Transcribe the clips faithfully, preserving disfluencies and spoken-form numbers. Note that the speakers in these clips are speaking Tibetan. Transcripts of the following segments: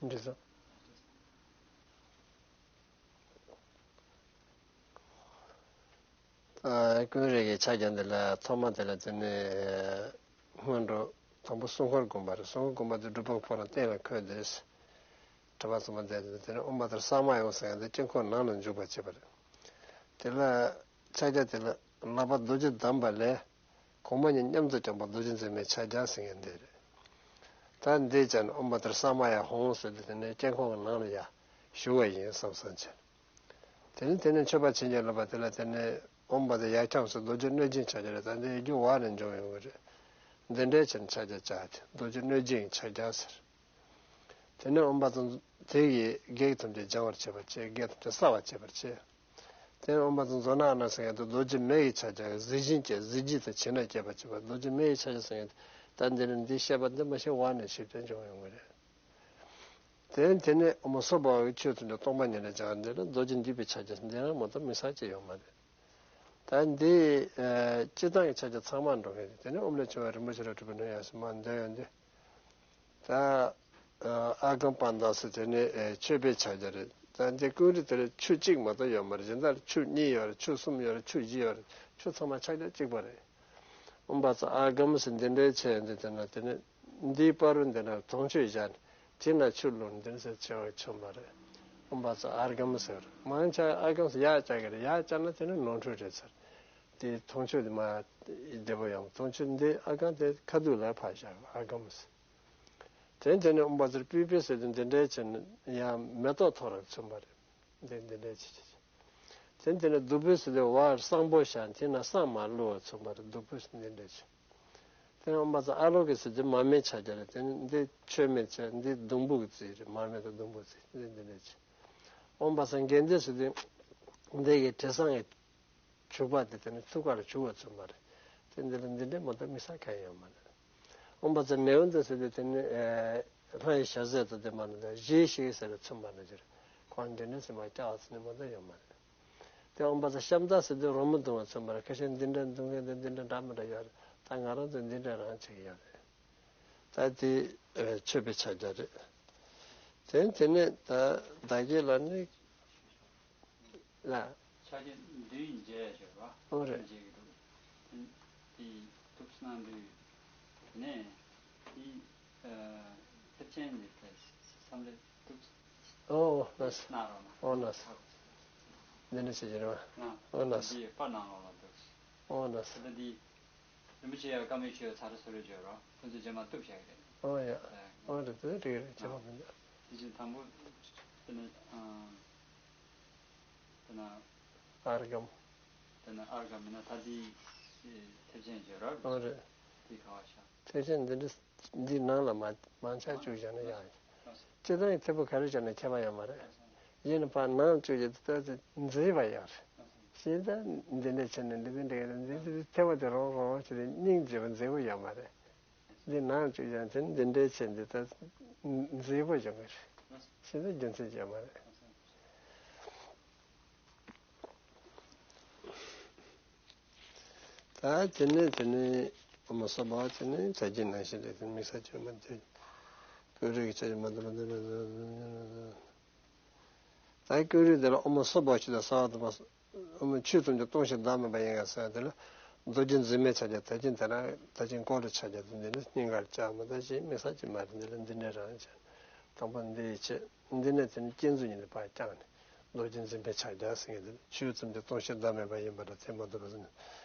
འགྲིག་སོང་། ཨ། ཀུན་རིག་གི་ཕྱག་རྒྱ་འདི་ལ་ཐོག་མ་དེ་ལ་དེ་ནས་སྔོན་འགྲོ་དང་པོ་སྲུང་འཁོར་བསྒོམ་པ་རེད། སྲུང་འཁོར་བསྒོམ་པ་དེ་སྒྲུབ་ཕུང་ཁོ་རང་སྟེང་ལ་འཁོད་དེ། གྲྭ་པ་ཚང་མ་བསྡད་དེ་དེ་ནས་ཨོཾ་བཛྲ་ས་མ་ཡཱ་ཧཱུྃ་ཟེར་ཡག་དེ་དཀྱིལ་འཁོར་ནང་ལ་འཇུག་པ་བྱེད་པ་རེད། དེ་ལ་ཕྱག་རྒྱ་དེ་ལ་ལག་པ་རྡོ་རྗེ་བསྡམས་པ་ལས། གོང་མ་གཉིས་མཉམ་དུ་བརྐྱང་བ་རྡོ་རྗེ་འཛིན་མའི་ཕྱག་རྒྱ་ཟེར་མཁན་འདི་རེད། ད་འདི་བྱས་ནས་ཨོཾ་བཛྲ་ས་མ་ཡཱ་ཧཱུྃ་ཟེར་ཏེ་དེ་ནས་དཀྱིལ་འཁོར་གྱི་ནང་ལ་ཡར་ཞུགས་པ་ཡིན་བསམ་བསམ་བྱས། དེ་ནས་དེ་ནས་མཆོད་པ་བྱིན་གྱིས་རློབ་པ་དེ་ལ་དེ་ནས་ཨོཾ་བཛྲ་ཡཀྵཾ་ཟེར་རྡོ་རྗེ་གནོད་སྦྱིན་ཕྱག་རྒྱ་རེད། ད་འདི་ཡི་རྒྱུ་འོག་ནས་འབྱུང་ཡོང་གི་རེད། འདི་འདྲའི་ཕྱག་རྒྱ་བྱས་ཏེ་རྡོ་རྗེ་གནོད་སྦྱིན་ཕྱག་རྒྱ་ཟེར། དེ་ནས་ཨོཾ་བཛྲ་དེ་ཡིས་བགེགས་ཐམས་ཅད་སྦྱང་བར་བྱེད་པ་བྱས། བགེགས་ཐམས་ཅད་བསལ་བར་བྱེད་པར་བྱེད། དེ་ནས་ཨོཾ་བཛྲ་མཛོ་ནག་ན་ཟེར་མཁན་དེ་རྡོ་རྗེ་མེ་ཡི་ཕྱག་རྒྱ། གཟི་བྱིན་བཅས་གཟི་བརྗིད་དང་བྱིན་རླབས་བསྐྱེད་པར་བྱེད་པ། རྡོ་རྗེ་མེ་ཡི་ཕྱག་རྒྱ་ཟེར་མཁན་དེ་ད་འདི་ནི་འདི་བཤད་པ་འདི་མ་ཤེས་འོག་ནས་ཞིབ་ཕྲ་འབྱུང་ཡོང་གི་རེད། དེ་ནས་དེ་ནས་ཨོཾ་སྭ་བྷཱ་ཝའི་ཆོས་ཐམས་ཅད་སྟོང་པ་ཉིད་ལ་སྦྱངས། འདི་ལ་རྡོ་རྗེ་འཇིགས་པའི་ཕྱག་རྒྱ། འདི་ཡང་མ་གཏོགས་དམིགས་བསལ་ཅིག་ཡོད་མ་རེད། ད་འདི་ཨ་སྤྱིར་བཏང་གི་ཕྱག་རྒྱ་ཚང་མ་འགྲོ་མཁན་རེད། དེ་ནས་ཨོཾ་ལས་བྱུང་བའི་རིན་པོ་ཆེ་ལ་སྤྲུལ་པའི་སྣོད་ཡབ་སྲས་མར་འདོན་ཡོང་དུས། ད་ཨ་ཨཱ་གམ་པཱནྡྷ་ཟེར་དེ་ནི་ཨེ་མཆོད་པའི་ཕྱག་རྒྱ་རེད། ད་འདི་ཀུན་རིག་དེ་ལ་ཆུ་གཅིག་མ་གཏོགས་ཡོད་མ་རེད། གཞན་དག་ལ་ཆུ་གཉིས་ཡོད་རེད། ཆུ་གསུམ་ཡོད་རེད། ཆུ་བཞི་ཡོད་རེད། ཆུ་ཚང་མ་ཕྱག་རྒྱ་གཅིག་པ་རེད། ཨོཾ་བཛྲ་ཨཱ་གམ་ཟེར་འདི་འདྲའི་ཆེད་འདི་དེ་ན་དེ་ནི་འདིའི་བར་དུ་འདི་ན་དུང་ཆོས་བཞག་ནས་དེ་ན་ཆུ་བླུགས་ནས་འདི་ནི་ཟེར་བྱས་པ་ཆོ་མ་རེད། ཨོཾ་བཛྲ་ཨཱ་གམ་ཟེར། མང་ཆེ་ཨཱ་གམ་ཟེར་ཡར་བཅག་གི་རེད། ཡར་བཅག་ན་དེ་ནི་ནོར་འཁྲུལ་རེད་ཟེར། དེ་དུང་ཆོས་དེ་མ་བདེ་པོ་ཡོང་། དུང་ཆོས་འདི་ཨཱ་གམ་དེ་ཁ་ཐུག་ལ་ཕར་བཞག་ཨཱ་གམ་ཟེར། དེ་དེ་ནི་ཨོཾ་བཛྲ་པུཥྤེ་ཟེར་དུས་འདི་འདྲའི་བྱས་ནས་ཡང་མེ་ཏོག་འཐོར་བ་མཚོན་པ་རེད། འདི་འདི་འདྲའི་བྱས་བྱས་བྱས། དེ་དེ་ནི་བདུག་སྤོས་ཟེར་དུས་བར་བསང་ཕོར་བཞག་དེ་ན་བསང་མར་བླུགས་པ་མཚོན་པ་རེད། བདུག་སྤོས་ཟེར་འདི་འདྲའི་བྱས། དེ་ནི་ཨོཾ་བཛྲ་ཨ་ལོ་ཀེ་ཟེར་དུས་མར་མེའི་ཕྱག་རྒྱ་རེད། དེ་ནི་འདི་མཆོད་མེ་བྱས། འདི་སྡོང་པོ་གི་རྩི་རེད། མར་མེ་དང་སྡོང་པོ་རྩི་འདི་འདི་འདྲའི་བྱས། ཨོཾ་བཛྲ་གྷནྡྷེ་ཟེར་དུས་འདི་གི་དྲི་བཟང་གི་བྱུག་པ་དེ་དེ་ནི་ཐུགས་ཀ་ལ་བྱུག་པ་མཚོན་པ་རེད། དེ་འདི་ལ་འདི་འདྲའི་མ་གཏོགས་དམིགས་བསལ་གང་ཡང་ཡོད་མ་རེད། ཨོཾ་བཛྲ་ནཻ་ཝི་དྷ་ཟེར་དུས་དེ་ནི་ཨེ་ལྷ་ཡི་ཞལ་ཟས་དང་ལྡན་པ་ནི་དང་བཞེས་ཤིག་ཟེར་བའི་མཚོན་པ་ནི་ཟེར། ཁོང་འདི་འདྲའི་སེམས་པ་སྐྱག་ཟེར་ནི་མ་གཏོགས་ཡོད་མ་རེད། དེ་ཨོཾ་བཛྲ་ཤམ་བྷ་ཟེར་དུས་རོལ་མོ་བརྡུང་བ་མཚོན་པ་རེད། ཁ་ཤས་འདི་འདྲ་བརྡུང་མཁན་དང་འདི་འདྲ་འདྲ་མི་འདྲ་ཡོད་རེད། ད་ང་རང་ཚོ་འདི་འདྲ་རང་བྱེད་ཀྱི་ཡོད་རེད། ད་དེ་ཨེ་མཆོད་པའི་ཕྱག་རྒྱ་རེད། དེ་དེ་ནས་ད་བདག་བསྐྱེད་ལ་ནི། ལ། ཕྱག་རྒྱ་མདུན་མཇལ་ཞེས་པ། ཨོ་རེད། མཇལ་གྱི་འདུག་དེ་ཐུགས་སྣང་དུ་དེ་ནས་དེ་ཨ་ཐེག་ཆེན་གྱི་ཐེག་བསམ་རེ་ཐུགས་ཨོ་ལགས་སོ། གནང་རོགས་གནང་། ཨོ་ལགས་སོ། འདི་འདྲ་བྱེད་ཀྱི་རེད་བ། ཨོ་ལགས་སོ། འདི་པར་གནང་རོགས་གནང་འདུག་ཨོ་ལགས་སོ། ད་ལྟ་འདི་རིན་པོ་ཆེ་ཡ་བཀའ་མོལ་ཆོས་ཚར་སོ་རེ་བརྗོད་རོགས། ཁོང་ཚོས་རྗེས་མ་གཏུབ་བཞག་གི་རེད། ཨོ་ཡ། ཨོ་རེད། དེ་འགྲིག་རེད། ཁྱད་པར་མི་འདུག་དེ་བཞིན་དང་པོ་དེ་ནི་ཨ། དེ་ན། ཨརྒྷཾ། དེ་ན་ཨརྒྷཾ་ཡིན་ན་ད་དེ་ཐེག་ཆེན་བརྗོད་རོགས། ཨོ་རེད། དེ་ག་བ་ཤ། ཐེག་ཆེན་འདི་འདྲ་འདི་ནང་ལ་མ་མང་ཆ་བཅུག་བཞག་ན་ཡག་ཡིན། སྤྱིར་བཏང་གི་ཐེག་པ་ག་རེ་བྱས་ན་ཁྱད་པར་ཡོད་མ་རེད། ཡིན་ན་ཕར་ནང་བཅུག་རྒྱུ་དེ་ལྟ་ཚེ་མཛེས་པ་ཡོད་རེད། ཤེས་ད་འདི་འདྲ་བྱས་ན་འདི་འདི་འདྲ་ཡོད་རེད། འཛིན་ཚུལ་ཐེག་པ་དེ་རང་རང་རང་བྱས་ཏེ་སྙིང་རྗེ་པོ་མཛེས་པོ་ཡོད་མ་རེད། འདི་ནང་བཅུག་ཀྱང་དེ་ནི་འདི་འདྲའི་ཆེད་འདི་ལྟར་མཛེས་པོ་ཡོང་གི་རེད། ཤིན་ཏུ་རྒྱུ་མཚན་ཅན་མ་རེད། ད་དེ་ནས་དེ་ནས་ཨོཾ་སྭ་བྷཱ་ཝ་དེ་ནས་ད་གིན་ནང་བཞིན་རེད། དེ་དམིགས་བསལ་ཅིག་མ་འདུག་ཀུན་རིག་གི་ཆ་ཅིག་མ་འདུག་ལ་འདི་ལ་ད་ཀུན་རིག་འདི་ལ་ཨོཾ་སྭ་བྷཱ་ཝ་ཇི་ཏ་སརྦ་དྷརྨ། ཨོཾ་ཆོས་ཐམས་ཅད་སྟོང་ཞིང་བདག་མེད་པ་ཡིན་ཡང་ཟེར་བ་དེ་ལ་རྡོ་རྗེ་འཛིན་མའི་ཕྱག་རྒྱ། ད་གིན་དེ་རང་ད་གིན་ཀོ་རི་ཕྱག་རྒྱ་དེ་འདི་ནི་སྙིང་གར་བཅངས་མ་ད་ཅིག་དམིགས་བསལ་ཅིག་མ་རེད། འདི་ལ་འདི་འདྲ་རང་བྱས། དང་པོ་འདི་ཡི་ཆེད་འདི་ནས་དེ་ནི་བསྐྱེད་རྫོགས་ཉིད་ལ་ཕར་བརྐྱངས་ནས་རྡོ་རྗེ་འཛིན་པའི་ཕྱག་རྒྱ་ཟེར་མཁན་དེ་ཆོས་ཐམས་ཅད་སྟོང་ཞིང་བདག་མེད་པ་ཡིན་པ་དང་དེ་མ་གཏོགས་པ་ཟེར་ནས་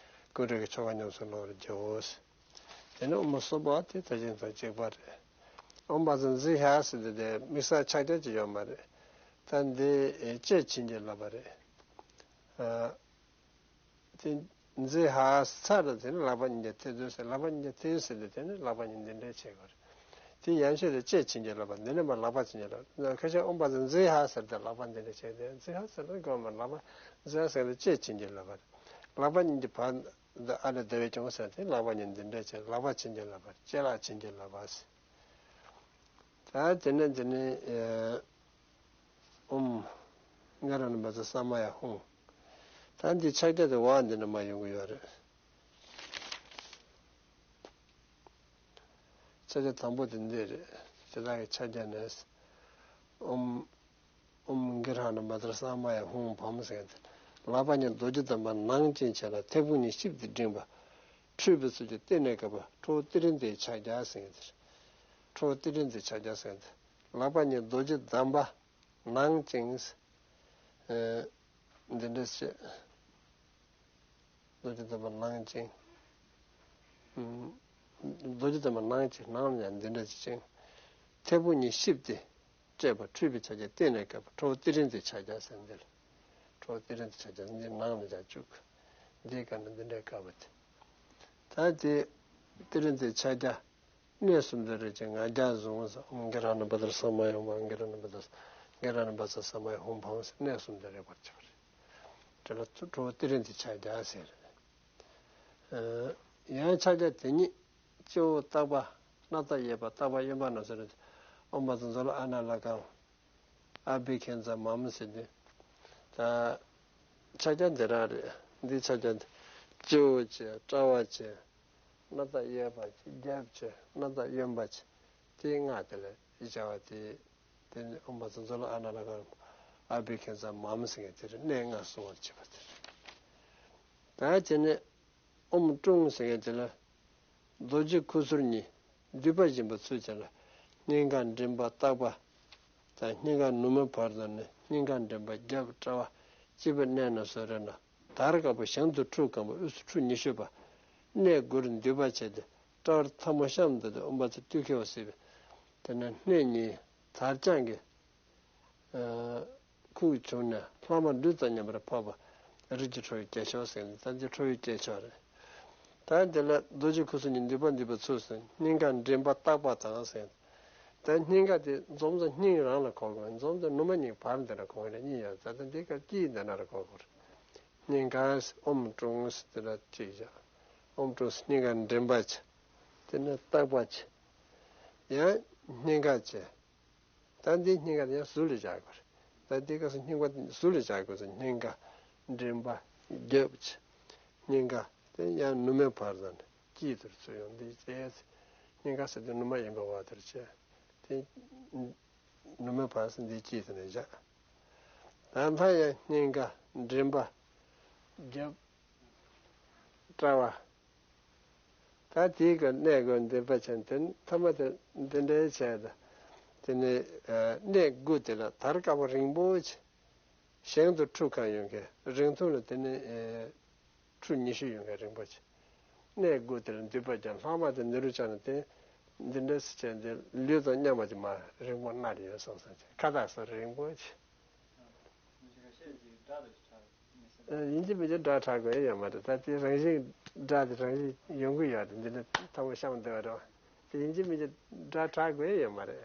ཀུན་རིག་གི་ཆོ་ག་ཉམས་སུ་བླང་བར་བགྱིའོ་ཟེར། དེ་ནས་ཨོཾ་སྭ་བྷཱ་ཝ་དེ་ད་གིན་དང་གཅིག་པ་རེད། ཨོཾ་བཛྲ་ཛི་ཧ་ཟེར་དེ་དེ་དམིགས་བསལ་ཕྱག་རྒྱ་ཅིག་ཡོད་མ་རེད། ད་འདི་ལྕེས་བྱིན་གྱིས་བརླབས་པ་རེད། ཨ། དེ་ཛི་ཧ་ས་ར་དེ་ནི་ལག་པ་གཉིས་ཀྱིས་ཐལ་ཚུལ་ཟེར། ལག་པ་གཉིས་ཀྱིས་ཐལ་ཟེར་དེ་དེ་ནི་ལག་པ་གཉིས་འདི་འདྲའི་བྱེད་དགོས་རེད། དེ་ཡན་ཆད་དེ་ལྕེས་བྱིན་གྱིས་བརླབས་པ། འདི་ནི་མར་ལག་པ་བྱིན་གྱིས་བརླབས། ཁ་ཤས་ཨོཾ་བཛྲ་ཛི་ཧ་ཟེར་དེ་ལག་པ་འདི་འདྲ་བྱས་ཏེ་ཛི་ཧ་ཟེར་དེ་དགོས་མ་ལག་པ་ཛི་ཧ་ཟེར་དེ་ལྕེས་བྱིན་གྱིས་བརླབས་པ་རེད། ལག་པ་གཉིས་ཀྱིས་བར། འདི་ཨ་ལས་བདེ་བས་སྐྱོང་ཟེར་དེ་ལག་པ་གཉིས་འདི་འདྲ་བྱས། ལག་པ་བྱིན་གྱིས་བརླབས་པ། ལྕེ་ལ་བྱིན་གྱིས་བརླབས་པ་ཟེར། ད་དེ་ནས་དེ་ནས་ཨོཾ་ཨ་ར་ཎ་བཛྲ་ས་མ་ཡཱ་ཧཱུྃ། ད་འདི་ཕྱག་རྒྱ་དེ་བ་འདི་ནས་མར་ཡོང་གི་ཡོད་རེད། ཕྱག་རྒྱ་དང་པོ་དེ་འདི་རེད། དེ་དག་གི་ཕྱག་རྒྱ་ནས། ཨོཾ། ཨོཾ་གི་ར་ན་བཛྲ་ས་མ་ཡ་ཧཱུྃ་བྷཾ་ཟེར་ཏེ། ལག་པ་གཉིས་རྡོ་རྗེ་བསྡམས་པ་ནང་བཅིངས་བྱས་ལ་མཐེ་བོང་གཉིས་གཤིབས་ཏེ་བསྒྲེངས་པ། འཁྲུལ་པའི་ཚུལ་གྱིས་བསྟན་ནས་བཀབ་པ། ཁྲོ་བོ་ཏི་རི་མཛད་ཕྱག་རྒྱ་ཟེར་ཏེ། ཁྲོ་བོ་ཏི་རི་མཛད་ཕྱག་རྒྱ་ཟེར་ཏེ། ལག་པ་གཉིས་རྡོ་རྗེ་བསྡམས་པ། ནང་བཅིངས། ཨེ། འདི་འདྲ་བྱས། རྡོ་རྗེ་བསྡམས་པ་ནང་བཅིངས། ཨུམ། རྡོ་རྗེ་བསྡམས་པ་ནང་བཅིངས། ནང་ལ་ཡང་འདི་འདྲ་བཅིངས། མཐེ་བོང་གཉིས་གཤིབས་ཏེ་བསྐྲད་པ། འཁྲུལ་པའི་ཕྱག་རྒྱ་བསྟན་ནས་བཀབ་པ། ཁྲོ་བོ་ཏི་རི་མཛད་ཕྱག་རྒྱ་ཟེར་འདི་ལ། ཁྲོ་བོ་ཏི་རི་མཛད་ཕྱག་རྒྱ་འདི་ནང་ལ་ཡང་བཅུག་འདིའི་སྒང་ན་འདི་འདྲ་བཀབ་པ་དེ། ད་དེ་ཏི་རི་མཛད་ཕྱག་རྒྱ། གནས་གསུམ་དུ་རེག་ཅིང་ང་རྒྱལ་བཟུང་ཟེར། ཨོཾ་གི་ར་ན་བཛྲ་ས་མ་ཡ་ཧཱུྃ་བྷཾ། གི་ར་ན་བཛྲ་ས། གི་ར་ན་བཛྲ་ས་མ་ཡ་ཧཱུྃ་བྷཾ་ཟེར། གནས་གསུམ་དུ་རེག་པར་བྱེད་པ་རེད། དེ་ལ་ཁྲོ་བོ་ཏི་རི་མཛད་ཕྱག་རྒྱ་ཟེར། ཨ། ཡང་ཕྱག་རྒྱ་དེ་ཉིད་སྤྱི་བོ་ལྟག་པ། སྣ་ཐག་གཡས་པ། ལྟག་པ་གཡོན་པ་རྣམས་སུ་རེག་ཨོཾ་བཛྲ་མཛོད་ལ་ཨ་ན་ལ་ཀཾ། ཨ་བྷི་ཥིཉྩ་མཱཾ་ཟེར་ཏེ། ད་ཕྱག་རྒྱ་འདི་རང་རེད། འདི་ཕྱག་རྒྱ་འདི། སྤྱི་བོ་བྱས། དཔྲལ་བ་བྱས། སྣ་ཐག་གཡས་པ་བྱས། རྒྱབ་བྱས། སྣ་ཐག་གཡོན་པ་བྱས། དེ་ལྔ་དེ་ལ་བྱ་བ་དེ། དེ་ནི་ཨོཾ་བཛྲ་མཛོད་ལ་ཨ་ན་ལ་ཀཾ། ཨ་བྷི་ཥིཉྩ་མཱཾ་ཟེར་མཁན་དེ་རེད། གནས་ལྔ་བསྲུང་བར་བྱེད་པ་དེ་རེད། ད་དེ་ནས་ཨོཾ་ཀྲུང་ཟེར་མཁན་དེ་ལ། རྡོ་རྗེ་ཁུ་ཚུར་གཉིས་མདུད་པ་བཞིན་པ་ཚུལ་བྱས་ལ། སྙིང་ག་མགྲིན་པ་ལྟག་པ་དང་། སྙིང་ག་ནུ་མའི་བར་དུ་ནི། སྙིང་ག་མགྲིན་པ། རྒྱབ། དཔྲལ་བ། སྤྱི་བོའི་གནས་རྣམས་སུ་རེག་ན། དར་དཀར་པོ་ཞལ་དུ་ཁྲུ་གང་བ་དབུས་སུ་ཁྲུ་ཉི་ཤུ་པ། གནས་དགུར་མདུད་པ་བྱས་ཏེ། དཔྲལ་བར་ཐལ་མོ་བཤམས་འདུག་སྟེ། ཨོཾ་བཛྲ་ཏུ་ཥཱ་ཟེར་བའི་དེ་ནས་སྣེ་གཉིས་དར་དཔྱངས་ཀྱི་ཁུག་བྱུང་ནས་ལྷག་མ་སྦྲུལ་དང་མཉམ་པར་འཕགས་པ་རིགས་ཀྱི་ཁྲོ་བོའི་སྐྱེས་མཆོག་ཟེར་ནས། ད་འདི་ཁྲོ་བོའི་སྐྱེས་མཆོག་རེད། ད་འདི་ལ་རྡོ་རྗེ་ཁུ་ཚུར་གཉིས་མདུད་པ་མདུད་པ་ཚུལ་ཟེར། སྙིང་ག་མགྲིན་པ་ལྟག་པ་དང་ཟེར། ད་སྙིང་ག་དེ་འཛོམས་ས་སྙིང་རང་ལ་གོ་དགོས། འཛོམས་ས་ནུ་མ་གཉིས་བར་འདི་ལ་གོ་དགོས་ན་གཉིས་ཡོད། ད་ལྟ་འདི་ག་དཀྱིལ་འདི་ན་ལ་གོ་དགོས་རེད། སྙིང་ག་ཨོཾ་ཀྲུང་ཟེར་དེ་ལ་གཅིག་བཞག་ཨོཾ་ཀྲུང་ཟེར་སྙིང་ག་མགྲིན་པ་བྱས། དེ་ནས་ལྟག་པ་བྱས། ཡང་སྙིང་ག་བྱས། ད་འདི་སྙིང་ག་དེ་ཡང་ཟུར་ལ་བཞག་དགོས་རེད། ད་འདི་སྐབས་སུ་སྙིང་ག་ཟུར་ལ་བཞག་དགོས་སོ། སྙིང་ག་མགྲིན་པ་རྒྱབ་བྱས། སྙིང་ག་དེ་ཡང་ནུ་མའི་བར་དང་དཀྱིལ་དུ་ཚུར་ཡོང་། འདི་བྱས། སྙིང་ག་ཟེར་དུས་ནུ་མ་ཡིན་པའི་དབང་དུ་བྱས། དེ་ནུ་མའི་བར་སུ་འདི་དཀྱིལ་དུ་ནས་བཞག་ད་མཐའ་ཡང་སྙིང་ག་མགྲིན་པ་རྒྱབ། དཔྲལ་བ། ད་དེའི་གི་གནས་དགུ་མདུད་པ་བྱས། དེ་ཐ་མ་དེ་འདི་འདྲའི་བྱས་ད། དེ་ནས་གནས་དགུ་དེ་ལ་དར་དཀར་པོ་རིང་པོ་ཆེ། ཞལ་དུ་ཁྲུ་གང་ཡོང་མཁན། རིང་ཐུང་ལ་དེ་ནས་ཁྲུ་ཉི་ཤུ་ཡོང་མཁན་རིང་པོ་ཆེ། གནས་དགུ་དེ་ལ་མདུད་པ་རྒྱབ། ལྷག་མ་དེ་ནི་རུ་ཆགས་ནས་དེ་འདི་འདྲའི་བྱས་འདི་ལུས་དང་མཉམ་པ་ཅིག་མ་རིང་པོ་གནར་ཡོད་བསམ་བསམ་བྱས། ཁ་བཏགས་སོགས་རིང་པོ་ཆེ། ཡིན་གཅིག་མིན་གཅིག་སྒྲ་གྲགས་དགོས་ཡོད་མ་རེད། ད་དེ་རང་བཞིན་སྒྲ་དེ་རང་བཞིན་ཡོང་གི་ཡོད་རེད། འདི་འདྲ་ཐ་མ་བཤམས་བསྡད་པ་རེད་བ། དེ་ཡིན་གཅིག་མིན་གཅིག་སྒྲ་གྲགས་དགོས་ཡོད་མ་རེད།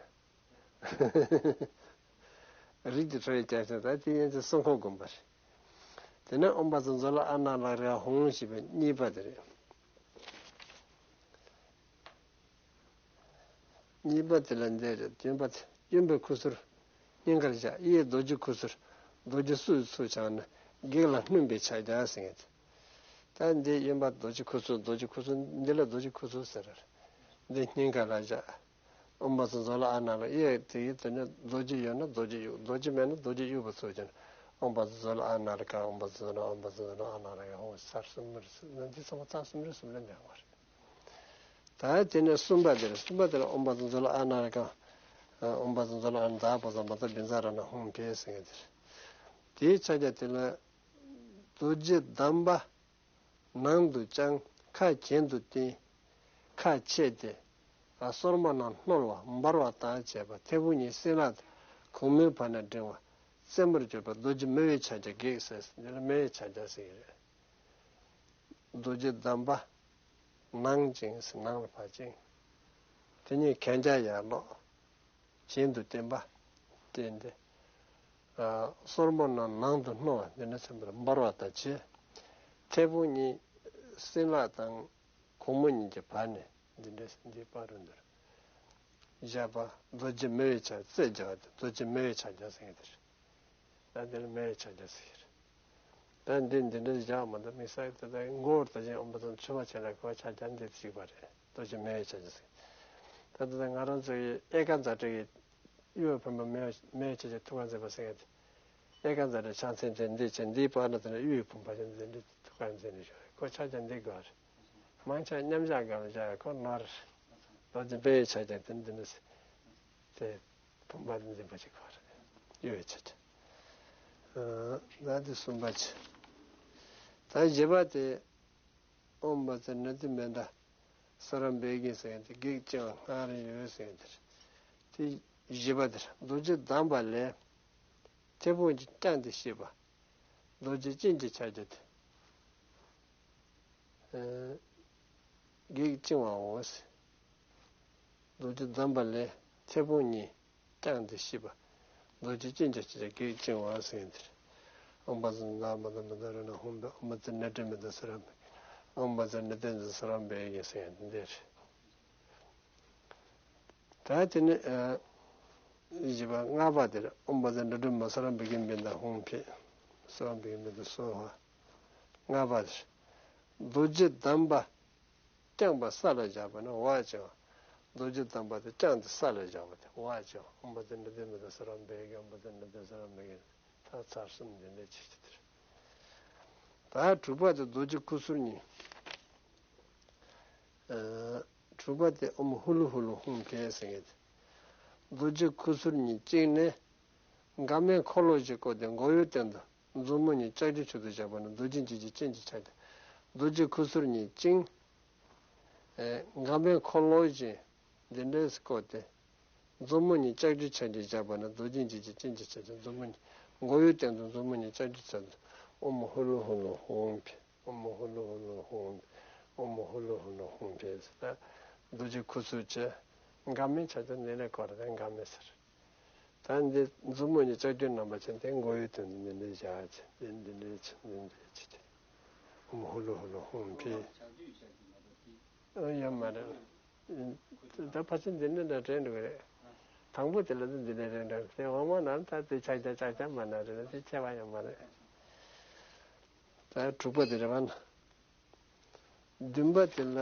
རིགས་ཀྱི་ཁྲོ་བོའི་སྐྱེས་མཆོག་ད་དེ་ཡན་ཆད་སྲུང་འཁོར་བསྒོམ་པ་རེད། དེ་ནས་ཨོཾ་བཛྲ་མཛོད་ལ་ཨ་ན་ལ་ཀ་ཧཱུྃ་ཞེས་པའི་གཉིས་པ་དེ་རེད། གཉིས་པ་དེ་ལ་འདི་རེད། གྱོན་པ་དེ་གཡོན་པའི་ཁུ་ཚུར་སྙིང་གར་བཞག་གཡས་རྡོ་རྗེ་ཁུ་ཚུར། རྡོ་རྗེ་སུ་ཚུར་བྱས་ནས་བགེགས་ལ་བསྣུན་པའི་ཕྱག་རྒྱ་ཟེར་མཁན་དེ། ད་འདི་གཡོན་པ་རྡོ་རྗེ་ཁུ་ཚུར། རྡོ་རྗེ་ཁུ་ཚུར་འདི་ལ་རྡོ་རྗེ་ཁུ་ཚུར་ཟེར་རེད། འདི་སྙིང་ག་ལ་བཞག་ཨོཾ་བཛྲ་མཛོད་ལ་ཨ་ན་ལ། གཡས་དེ་ཡི་དེ་ནས་རྡོ་རྗེ་ཡོད་ན་རྡོ་རྗེ་དབྱུག་རྡོ་རྗེ་མེད་ན་རྡོ་རྗེ་དབྱུག་པ་ཚུར་བྱས་ནས་ཨོཾ་བཛྲ་མཛོད་ལ་ཨ་ན་ལ་ཀ་ཨོཾ་བཛྲ་མཛོད་ལ་ཨོཾ་བཛྲ་མཛོད་ལ་ཨ་ན་ལ་ཀ་ཧཱུྃ་ཚར་གསུམ་རེ་གསུམ་ན་འདི་ཚང་མ་ཚར་གསུམ་རེ་གསུམ་རེ་འདི་ཡོང་བ་རེད། ད་དེ་ནས་གསུམ་པ་དེ་རེད། གསུམ་པ་དེ་ལ་ཨོཾ་བཛྲ་མཛོད་ལ་ཨ་ན་ལ་ཀ་ཨོཾ་བཛྲ་མཛོད་ལ་ཨ་ན་ད་བཛྲ་མ་ད་བཛྲ་ར་ན་ཧཱུྃ་ཕཊ་ཟེར་མཁན་དེ་རེད། དེའི་ཕྱག་རྒྱ་དེ་ལ་རྡོ་རྗེ་བསྡམས་པ། ནང་དུ་བརྐྱང་། ཁ་གྱེན་དུ་བསྟན། ཁ་ཕྱེ་སྟེ། སོར་མོ་རྣམས་བསྣོལ་བ་འབར་བ་དང་བཅས་པ། མཐེ་བོང་གཉིས་སྲིན་ལག་དང་གུང་མོའི་བར་ནས་བསྒྲེང་བ། རྩེ་མོར་གྱུར་པ་རྡོ་རྗེ་མི་གཡོ་ཕྱག་རྒྱ་བགེགས་ཟེར། འདི་ལ་མི་གཡོ་ཕྱག་རྒྱ་ཟེར་གྱི་རེད། རྡོ་རྗེ་བསྡམས་པ། ནང་བཅིངས། ནང་ལ་ཕར་བཅིངས། དེ་ཉིད་གན་རྒྱ་ཡར་ལོག་གྱེན་དུ་བསྟན་པ། བསྟན་ཏེ། ཨ། སོར་མོ་རྣམས་ནང་དུ་བསྣོལ་བ། འདི་ནས་མཚོན་པར་འབར་བ་དང་བཅས། མཐེ་བོང་གཉིས་སྲིན་ལག་དང་གུང་མོ་གཉིས་ཀྱི་བར་ནས་འདི་འདྲ་འདི་སྤར་རུ་འདིར་བཞག་པ། རྡོ་རྗེ་མི་གཡོ་ཕྱག་རྩེ་རྒྱག་སྟེ་རྡོ་རྗེ་མི་གཡོ་ཕྱག་རྒྱ་ཟེར་གྱི་འདིར། ད་འདི་ལ་མི་གཡོ་ཕྱག་རྒྱ་ཟེར་གྱི་རེད། ད་འདི་འདི་འདྲ་བཞག་མ་གཏོགས་དམིགས་བསལ་དེ་ལྟར་མགོ་བོར་ད་ཅིང་ཨོཾ་བཛྲ་མཚོན་པ་བྱས་ན་གོ་ཕྱག་རྒྱ་འདི་གཅིག་པ་རེད། རྡོ་རྗེ་མི་གཡོ་ཕྱག་རྒྱ་ཟེར། ད་ལྟ་ང་རང་ཚོ་ཡི་ཨེ་ཀ་ཛ་ཊི་ཡི་ གཡུ་བའི་བུམ་པ་མེ་མེ་ཆེ་ཆེ་ཐུགས་ཀར་མཛད་པ་ཟེར་མཁན་དེ། ཨེ་ཀ་ཛ་ཏའི་ཕྱག་མཚན་དེ་འདི་བྱས། འདིའི་བར་ན་དེ་ནས་གཡུ་བའི་བུམ་པ་ཅན་དེ་འདྲ་ཐུགས་ཀར་མཛད་ནས་བཞུགས་རེད། ཁོ་ཕྱག་རྒྱ་འདི་དགོས་རེད། མང་ཆེ་མཉམ་བཞག་སྒང་ལ་བཞག་ཡ་ཁོ་ནོར། རྡོ་རྗེ་འཕེལ་བའི་ཕྱག་རྒྱ་དེ་འདི་ནས་དེ་བུམ་པ་འདི་འཛིན་པ་ཅིག་དགོས་རེད། གཡུ་བའི་ཕྱག་རྒྱ། ཨ་ད་དེ་གསུམ་པ་བྱས། ད་བཞི་པ་དེ། ཨོཾ་བཛྲ་ནཱ་དྷཱིཿ་མནྟ་ས་ར་བྷེ་གྷི་ཟེར་མཁན་དེ། བགེགས་བཅིང་བ་སྔར་ཡོད་ཟེར་མཁན་དེ་རེད། དེ་བཞི་པ་དེ་རེད། རྡོ་རྗེ་བསྡམས་པ་ལས་མཐེ་བོང་གིས་བརྐྱངས་ཏེ་བཤིག་པ། རྡོ་རྗེ་སྤྱན་གྱི་ཕྱག་རྒྱ་སྟེ། ཨ་བགེགས་བཅིང་བའོ། རྡོ་རྗེ་བསྡམས་པ་ལས་མཐེ་བོང་གཉིས་བརྐྱངས་ཏེ་བཤིག་པ། རྡོ་རྗེ་སྤྱན་གྱི་ཕྱག་རྒྱ་བགེགས་བཅིང་བ་ཟེར་མཁན་དེ་རེད། ཨོཾ་བཛྲ་ནཱ་དྷཱིཿ་མནྟ་ས་ར་ཎ་ཧཱུྃ་ཕཊ། ཨོཾ་བཛྲ་ནཱ་དྷཱིཿ་མནྟ་ས་ར་བྷེ་གྷི། ཨོཾ་བཛྲ་ནཱ་དྷཱིཿ་མནྟ་ས་ར་བྷེ་གྷི་ཟེར་མཁན་དེ་འདི་རེད། ད་དེ་ནས་ཨ་བཞི་པ། ལྔ་པ་དེ་རེད། ཨོཾ་བཛྲ་ནཱ་དྷཱིཿ་མནྟ་ས་ར་བྷེ་གྷི་མནྟ་ཧཱུྃ་ཕཊ། ས་ར་བྷེ་གྷི་མནྟ་སྭཱ་ཧཱ། ལྔ་པ་དེ་རེད། རྡོ་རྗེ་བསྡམས་པ་བརྐྱངས་པ་ས་ལ་བཞག་པ་ན་བག་བཅིང་བ། རྡོ་རྗེ་བསྡམས་པ་དེ་བརྐྱངས་ཏེ་ས་ལ་བཞག་པ་དེ་བག་བཅིང་བ། ཨོཾ་བཛྲ་ནཱ་དྷཱིཿ་མནྟ་ས་ར་བྷེ་གྷི། ཨོཾ་བཛྲ་ནཱ་དྷཱིཿ་མནྟ་ས་ར་བྷེ་གྷི། ད་ཚར་གསུམ་འདི་འདྲ་བྱེད་ཀྱི་དེ་རེད། ད་དྲུག་པ་དེ་རྡོ་རྗེ་ཁུ་ཚུར་གཉིས། ཨ་དྲུག་པ་དེ་ཨོཾ་ཧུ་ལུ་ཧུ་ལུ་ཧཱུྃ་ཕཊ་ཟེར་མཁན་དེ། རྡོ་རྗེ་ཁུ་ཚུར་གཉིས་བཅིངས་ནས་དགའ་མའི་འཁོར་ལོ་ཞེས་བསྐོར་ཏེ་མགོ་བོའི་སྟེང་དུ་མཛུབ་མོ་གཉིས་ལྕགས་ཀྱུའི་ཚུལ་དུ་བཞག་པ་ན་རྡོ་རྗེ་འཇིགས་བྱེད་སྤྱན་གྱི་ཕྱག་རྒྱ། རྡོ་རྗེ་ཁུ་ཚུར་གཉིས་བཅིངས། ཨེ་དགའ་མའི་འཁོར་ལོ་ཞེས་འདི་འདྲས་བསྐོར་ཏེ། མཛུབ་མོ་གཉིས་ལྕགས་ཀྱུའི་ཕྱག་རྒྱ་བཞག་པ་ན་རྡོ་རྗེ་འཇིགས་བྱེད་སྤྱན་གྱི་ཕྱག་རྒྱ། མཛུབ་མོ་གཉིས་མགོ་བོའི་སྟེང་དུ་མཛུབ་མོ་གཉིས་ལྕགས་ཀྱུའི་ཚུལ་དུ། ཨོཾ་ཧུ་ལུ་ཧུ་ལུ་ཧཱུྃ་ཕཊ། ཨོཾ་ཧུ་ལུ་ཧུ་ལུ་ཧཱུྃ་ཕཊ། ཨོཾ་ཧུ་ལུ་ཧུ་ལུ་ཧཱུྃ་ཕཊ་ཟེར་ད། རྡོ་རྗེ་ཁུ་ཚུར་བཅས། དགའ་མའི་ཕྱག་རྒྱ་འདི་ནས་བསྐོར་ཏེ་དགའ་མ་ཟེར། ད་འདི་མཛུབ་མོ་གཉིས་ལྕགས་ཀྱུ་བསྣམས་པ་བྱས་ཏེ་མགོ་བོའི་སྟེང་དུ་འདི་འདྲས་བཞག་བྱས་ཏེ་འདི་འདྲས་བྱས་འདི་འདྲས་བྱས་ཏེ། ཨོཾ་ཧུ་ལུ་ཧུ་ལུ་ཧཱུྃ་ཕཊ། ཨ་ཡོད་མ་རེད། ད་ཕལ་ཆེར་འདི་འདྲ་འདྲ་དྲན་འགྲོ་གི་རེད། དང་པོ་དེ་ལ་ད་འདི་འདྲ་རེད་འདྲ། དེ་འོག་མ་ན་ད་དེ་ཕྱག་རྒྱ་ཕྱག་རྒྱ་མ་ན་རེད། དེ་ཁྱད་པར་ཡོད་མ་རེད། ད་དྲུག་པ་དེ་རེད་བ་ན། བདུན་པ་དེ་ལ།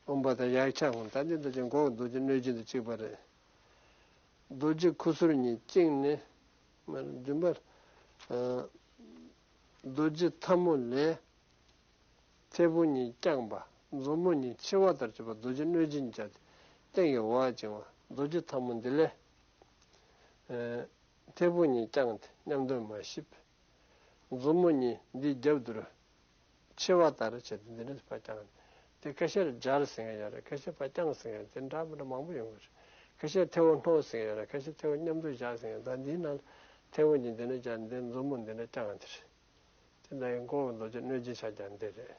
ཨོཾ་བཛྲ་ཡཀྵ་ཧཱུྃ། ད་འདི་རྡོ་རྗེ་མགོ་བོ་རྡོ་རྗེ་གནོད་སྦྱིན་དང་གཅིག་པ་རེད། རྡོ་རྗེ་ཁུ་ཚུར་གཉིས་བཅིངས་ནས། མ་རེད། བདུན་པར། ཨ་རྡོ་རྗེ་ཐལ་མོ་ལས། མཐེ་བོང་གཉིས་བརྐྱངས་པ། མཛུབ་མོ་གཉིས་མཆེ་བ་ལྟར་གྱུར་པ་རྡོ་རྗེ་གནོད་སྦྱིན་བརྒྱད་དེ་སྟེང་གི་བག་བཅིང་བ། རྡོ་རྗེ་ཐལ་མོ་འདི་ལས། ཨ་མཐེ་བོང་གཉིས་བརྐྱངས་ཏེ་ཉམས་རྟོགས་མ་ཞིག་མཛུབ་མོ་གཉིས་འདིའི་རྒྱབ་དུ་མཆེ་བ་ལྟར་བྱས་ཏེ་འདི་ནས་ཕར་བརྐྱངས། དེ་ཁ་ཤས་ལ་སྦྱར་ཟེར་མཁན་ཡོད་རེད། ཁ་ཤས་ཕར་བརྐྱངས་ཟེར་མཁན་དེ་འདྲ་མི་འདྲ་མང་པོ་ཡོང་གི་རེད། ཁ་ཤས་མཐེ་བོང་སྣོག་ཟེར་མཁན་ཡོད་རེད། ཁ་ཤས་མཐེ་བོང་མཉམ་དུ་བཞག་ཟེར་མཁན། ད་འདིའི་ནང་མཐེ་བོང་གཉིས་འདི་ནས་སྦྱར། འདི་མཛུབ་མོ་འདི་ནས་བརྐྱངས་དེ་རེད། དེ་འདྲ་ཡི་མགོ་བོ་རྡོ་རྗེ་གནོད་སྦྱིན་ཕྱག་རྒྱ་འདི་རེད།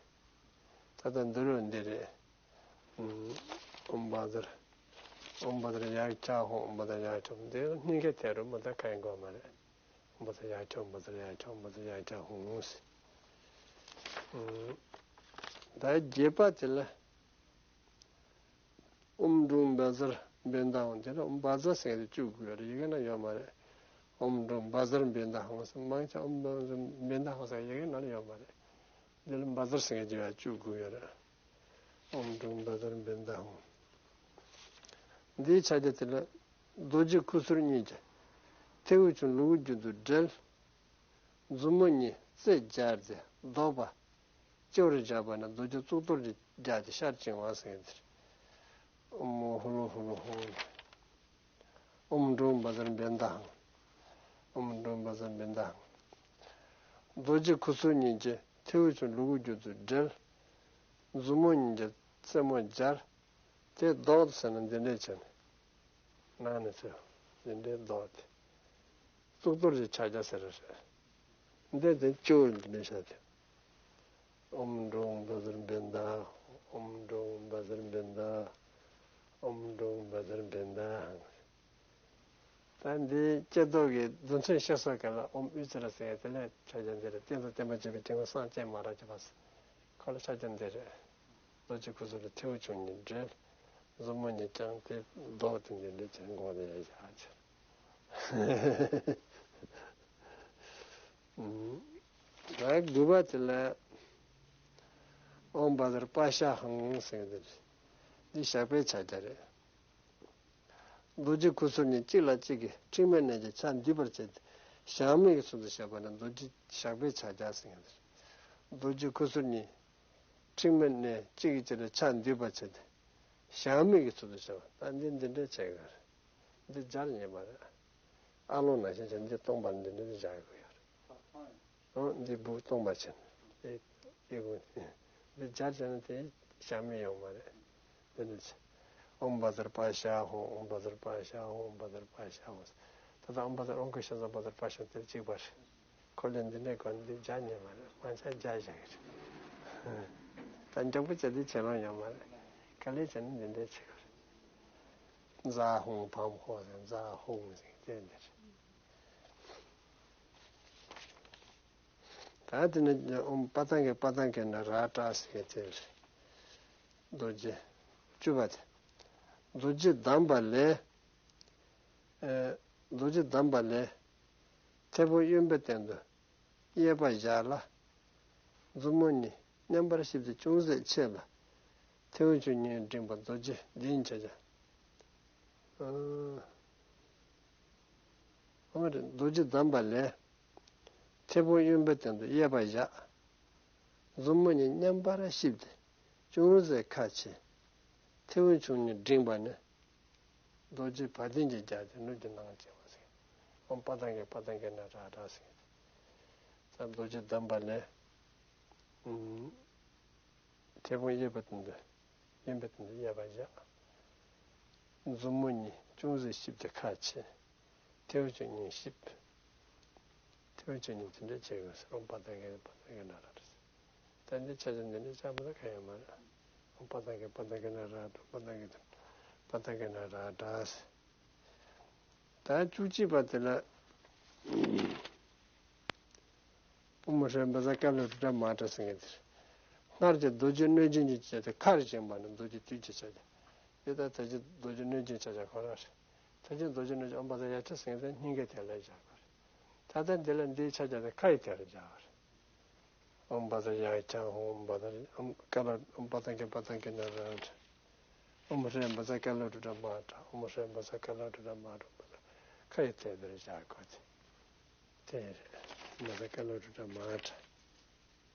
ད་ལྟ་འདི་རུ་འདི་རེད། ཨོཾ་བཛྲ། ཨོཾ་བཛྲ་ཡཀྵ་ཧཱུྃ། ཨོཾ་བཛྲ་ཡཀྵ་ཧཱུྃ། འདི་སྙིང་གའི་ཐད་རུ་མ་ད་ག་ཡིན་དགོས་མ་རེད། ཨོཾ་བཛྲ་ཡཀྵ། ཨོཾ་བཛྲ་ཡཀྵ། ཨོཾ་བཛྲ་ཡཀྵ་ཧཱུྃ་ཟེར། ཨོཾ་ད་བརྒྱད་པ་དེ་ལ། ཨོཾ་དྲུང་བཛྲ་བྷནྡྷ་ཧཱུྃ། དེ་ལ་ཨོཾ་བཛྲ་ཟེར་མཁན་དེ་བཅུ་དགོས་རེད། ཡི་གེ་ནང་ཡོད་མ་རེད། ཨོཾ་དྲུང་བཛྲ་བྷནྡྷ་ཧཱུྃ་ཟེར། མང་ཆེ་ཨོཾ་བཛྲ་བྷནྡྷ་ཧཱུྃ་ཟེར་ཡི་གེ་ནང་ཡོད་མ་རེད། འདི་ལ་བཛྲ་ཟེར་མཁན་དེ་ཡང་བཅུ་དགོས་ཡོད་རེད། ཨོཾ་དྲུང་བཛྲ་བྷནྡྷ་ཧཱུྃ། འདིའི་ཕྱག་རྒྱ་དེ་ལ་རྡོ་རྗེ་ཁུ་ཚུར་གཉིས་ཀྱིས་མཐེའུ་ཆུང་ལུ་གུ་རྒྱུད་དུ་སྦྲེལ། མཛུབ་མོ་གཉིས་རྩེ་སྦྱར་ཏེ་བཟློག་པ། སྤྱི་བོར་བཞག་པ་ན་རྡོ་རྗེ་གཙུག་ཏོར་གྱི་རྒྱ་དེ་ཤར་བཅིང་བ་ཟེར་མཁན་དེ་རེད། ཨོཾ་ཧུ་ལུ་ཧུ་ལུ་ཧཱུྃ། ཨོཾ་དྲུང་བཛྲ་བྷནྡྷ་ཧཱུྃ། ཨོཾ་དྲུང་བཛྲ་བྷནྡྷ་ཧཱུྃ། རྡོ་རྗེ་ཁུ་ཚུར་གཉིས་ཀྱིས་མཐེའུ་ཆུང་ལུ་གུ་རྒྱུད་དུ་སྦྲེལ། མཛུབ་མོ་གཉིས་ཀྱིས་རྩེ་མོ་སྦྱར། དེ་བཟློག་ཟེར་ན་འདི་འདྲས་བྱས་ནས། ནང་ནས་ཚུར་འདི་འདྲས་བཟློག་སྟེ། གཙུག་ཏོར་གྱི་ཕྱག་རྒྱ་ཟེར་རེད། འདི་དེ་སྤྱི་བོར་འདི་འདྲས་བཞག་སྟེ། ཨོཾ་དྲུང་བཛྲ་བྷནྡྷ། ཨོཾ་དྲུང་བཛྲ་བྷནྡྷ། ཨོཾ་དྲུང་བཛྲ་བྷནྡྷ། ད་འདི་ཀྱེ་རྡོ་གི་རྡུལ་ཚོན་ཤེས་སོ་ག་ལ་ཨོཾ་ཨུ་ཙི་ར་ཟེར་ཡ་དེ་ལས་ཕྱག་རྒྱ་འདི་རེད། རྟེན་དང་བརྟེན་པར་བཅས་པའི་དྲིན་ལ་སངས་རྒྱས་མ་ར་ཅི་བ་ཟེར། ཁོ་ལ་ཕྱག་རྒྱ་འདི་རེད། རྡོ་རྗེ་ཁུ་ཚུར་ལ་མཐེའུ་ཆུང་གཉིས་སྦྲེལ། མཛུབ་མོ་གཉིས་བརྐྱངས་ཏེ་བཟློག་སྟེ་འདི་འདྲས་བྱས་མགོ་ནས་ཡར་བཞག་བྱས། ད་དགུ་པ་དེ་ལ་ཨོཾ་བཛྲ་པཱ་ཤ་ཧཱུྃ་ཟེར་གྱི་འདི་རེད། འདི་ཞགས་པའི་ཕྱག་རྒྱ་རེད། རྡོ་རྗེ་ཁུ་ཚུར་གཉིས་གཅིག་ལ་གཅིག་གི་མཁྲིག་མའི་གནས་ཀྱི་ཆ་འདུས་པར་བྱས་ཏེ་ཞག་མེད་ཀྱི་ཚུལ་དུ་བཞག་པ་ནི་རྡོ་རྗེ་ཞག་པའི་ཕྱག་རྒྱ་ཟེར་ཡང་ཟེར། རྡོ་རྗེ་ཁུ་ཚུར་གཉིས་མཁྲིག་མའི་གནས་གཅིག་གི་གཅིག་ལ་ཆ་འདུས་པར་བྱས་ཏེ་ཞག་མེད་ཀྱི་ཚུལ་དུ་བཞག་པ། ད་འདི་འདི་འདྲའི་ཆ་ཡོད་རེད། འདི་སྦྱར་ཉན་པ་རེད། ཨ་ལོང་ནང་བཞིན་བྱས་འདི་སྟོང་པར་འདི་འདྲའི་བཞག་ཡོད་རེད། འོ་འདི་སྦུག་སྟོང་པ་བྱས་ནས་ཨེ་ཨེ་དགོས་ནས་འདི་སྦྱར་བྱས་ན་དེ་ཞག་མེད་ཡོང་མ་རེད། འདི་འདྲ་བྱས། ཨོཾ་བཛྲ་པ་ཤ་ཧོཾ། ཨོཾ་བཛྲ་པ་ཤ་ཧོཾ། ཨོཾ་བཛྲ་པ་ཤ་ཧོཾ། ད་ལྟ་ཨོཾ་བཛྲ་ཨོཾ་ཀི་ཤ་ཛ་བཛྲ་པ་ཤ་དེ་གཅིག་པ་རེད། ཁོ་ལས་འདི་འདྲའི་སྐོར་འདི་སྦྱར་ཉན་མ་རེད། མ་ཆ་སྦྱར་བཞག་གི་རེད། ད་མགྱོགས་པོ་བྱས་འདི་བྱེད་ལོང་ཡོང་མ་རེད། ག་ལེར་བྱས་ན་འདི་འདྲའི་བྱེད་དགོས་རེད། ཛ་ཧོཾ་བཾ་ཧོ་ཟེར། ཛ་ཧོཾ་ཟེར་དེ་འདི་རེད། ད་དེ་ནས་ཨོཾ་པ་ཏང་གེ་པ་ཏང་གེ་ན་ར་ཏྲ་ཟེར་དེ་རེད། རྡོ་རྗེ་བཅུ་པ་དེ། རྡོ་རྗེ་བསྡམས་པ་ལས། ཨེ། རྡོ་རྗེ་བསྡམས་པ་ལས། མཐེ་བོང་གཡོན་པའི་སྟེང་དུ་གཡས་པ་བཞག་ལ། མཛུབ་མོ་གཉིས་མཉམ་པར་བཤིབས་ཏེ་ཅུང་ཟད་ཕྱེད་ལ། མཐེ་བོང་ཆུང་གཉིས་བསྒྲེངས་པ་རྡོ་རྗེ་གདན་ཆ་བྱ། ཨ། ཨོ་རེད། རྡོ་རྗེ་བསྡམས་པ་ལས། མཐེ་བོང་གཡོན་པའི་སྟེང་དུ་གཡས་པ་བཞག་མཛུབ་མོ་གཉིས་མཉམ་པར་བཤིབས་ཏེ་ཅུང་ཟད་ཁ་ཕྱེ། མཐེ་བོང་ཆུང་གཉིས་བསྒྲེངས་པ་ནི། རྡོ་རྗེ་བ་དན་གྱི་རྒྱ་སྟེ་ནོར་གྱི་ནང་སྐྱེ་བ་ཟེར། ཨོཾ་པ་ཏང་གེ་པ་ཏང་གེ་ན་ར་ཏྲ་ཟེར། ད་རྡོ་རྗེ་བསྡམས་པ་ལས། ཨུམ། མཐེ་བོང་གཡས་པ་སྟེང་དུ། གཡོན་པ་སྟེང་དུ་གཡས་པ་བཞག་མཛུབ་མོ་གཉིས་ཅུང་ཟད་བཤིབས་ཏེ་ཁ་ཕྱེ། མཐེ་བོང་ཆུང་གཉིས་བཤིབ། མཐེ་བོང་ཆུང་གཉིས་དེ་འདྲ་བྱེད་དགོས་ཟེར། ཨོཾ་པ་ཏང་གེ་པ་ཏང་གེ་ན་ར་ཏྲ་ཟེར། ད་འདི་ཆ་ཆ་འདི་འདྲ་ཆགས་མ་ཐག་ག་ཡོད་མ་རེད། ཨོཾ་པ་ཏང་གེ་པ་ཏང་གེ་ན་ར་ཏྲ། པ་ཏང་གེ་པ་ཏང་གེ་ན་ར་ཏྲ་ཟེར། ད་བཅུ་གཅིག་པ་དེ་ལ། ཨོཾ་ཧྲཱིཿབཛྲ་ཀཱ་ལ་ཀྲྀ་ཏ་མ་ཧཱ་ཏྲ་ཟེར་མཁན་དེ་རེད། སྔར་གྱི་རྡོ་རྗེ་གནོད་སྦྱིན་གྱི་ཆ་དེ་ཁར་བཞེངས་པ་ནི་རྡོ་རྗེ་དུས་ཀྱི་ཕྱག་རྒྱ། དེ་ལྟར་ད་ཅི་རྡོ་རྗེ་གནོད་སྦྱིན་ཕྱག་རྒྱ་ཁོ་རང་རེད། ད་ཅི་རྡོ་རྗེ་གནོད་སྦྱིན་ཨོཾ་བཛྲ་ཡ་ཁྲི་ཟེར་མཁན་དེ་སྙིང་གའི་དེ་ལ་བཞག་པ་རེད། ད་ལྟ་འདི་ལ་འདིའི་ཕྱག་རྒྱ་དེ་ཁ་ཡི་དེ་ལ་བཞག་པ་རེད། ཨོཾ་བཛྲ་ཡ་ཁྱ་ཧོཾ། ཨོཾ་བཛྲ་ཨོཾ་ཀཱ་ལ་ཨོཾ་པ་ཏང་གེ་པ་ཏང་གེ་ན་ར་ཏྲ། ཨོཾ་ཧྲཱིཿབཛྲ་ཀཱ་ལ་ཀྲྀ་ཏ་མ་ཧཱ་ཏྲ། ཨོཾ་ཧྲཱིཿབཛྲ་ཀཱ་ལ་ཀྲྀ་ཏ་མ་ཧཱ་ཏྲ། ཁ་ཡི་དེ་ལ་བཞག་དགོས་ཏེ། དེ་རེད། བཛྲ་ཀཱ་ལ་ཀྲྀ་ཏ་མ་ཧཱ་ཏྲ།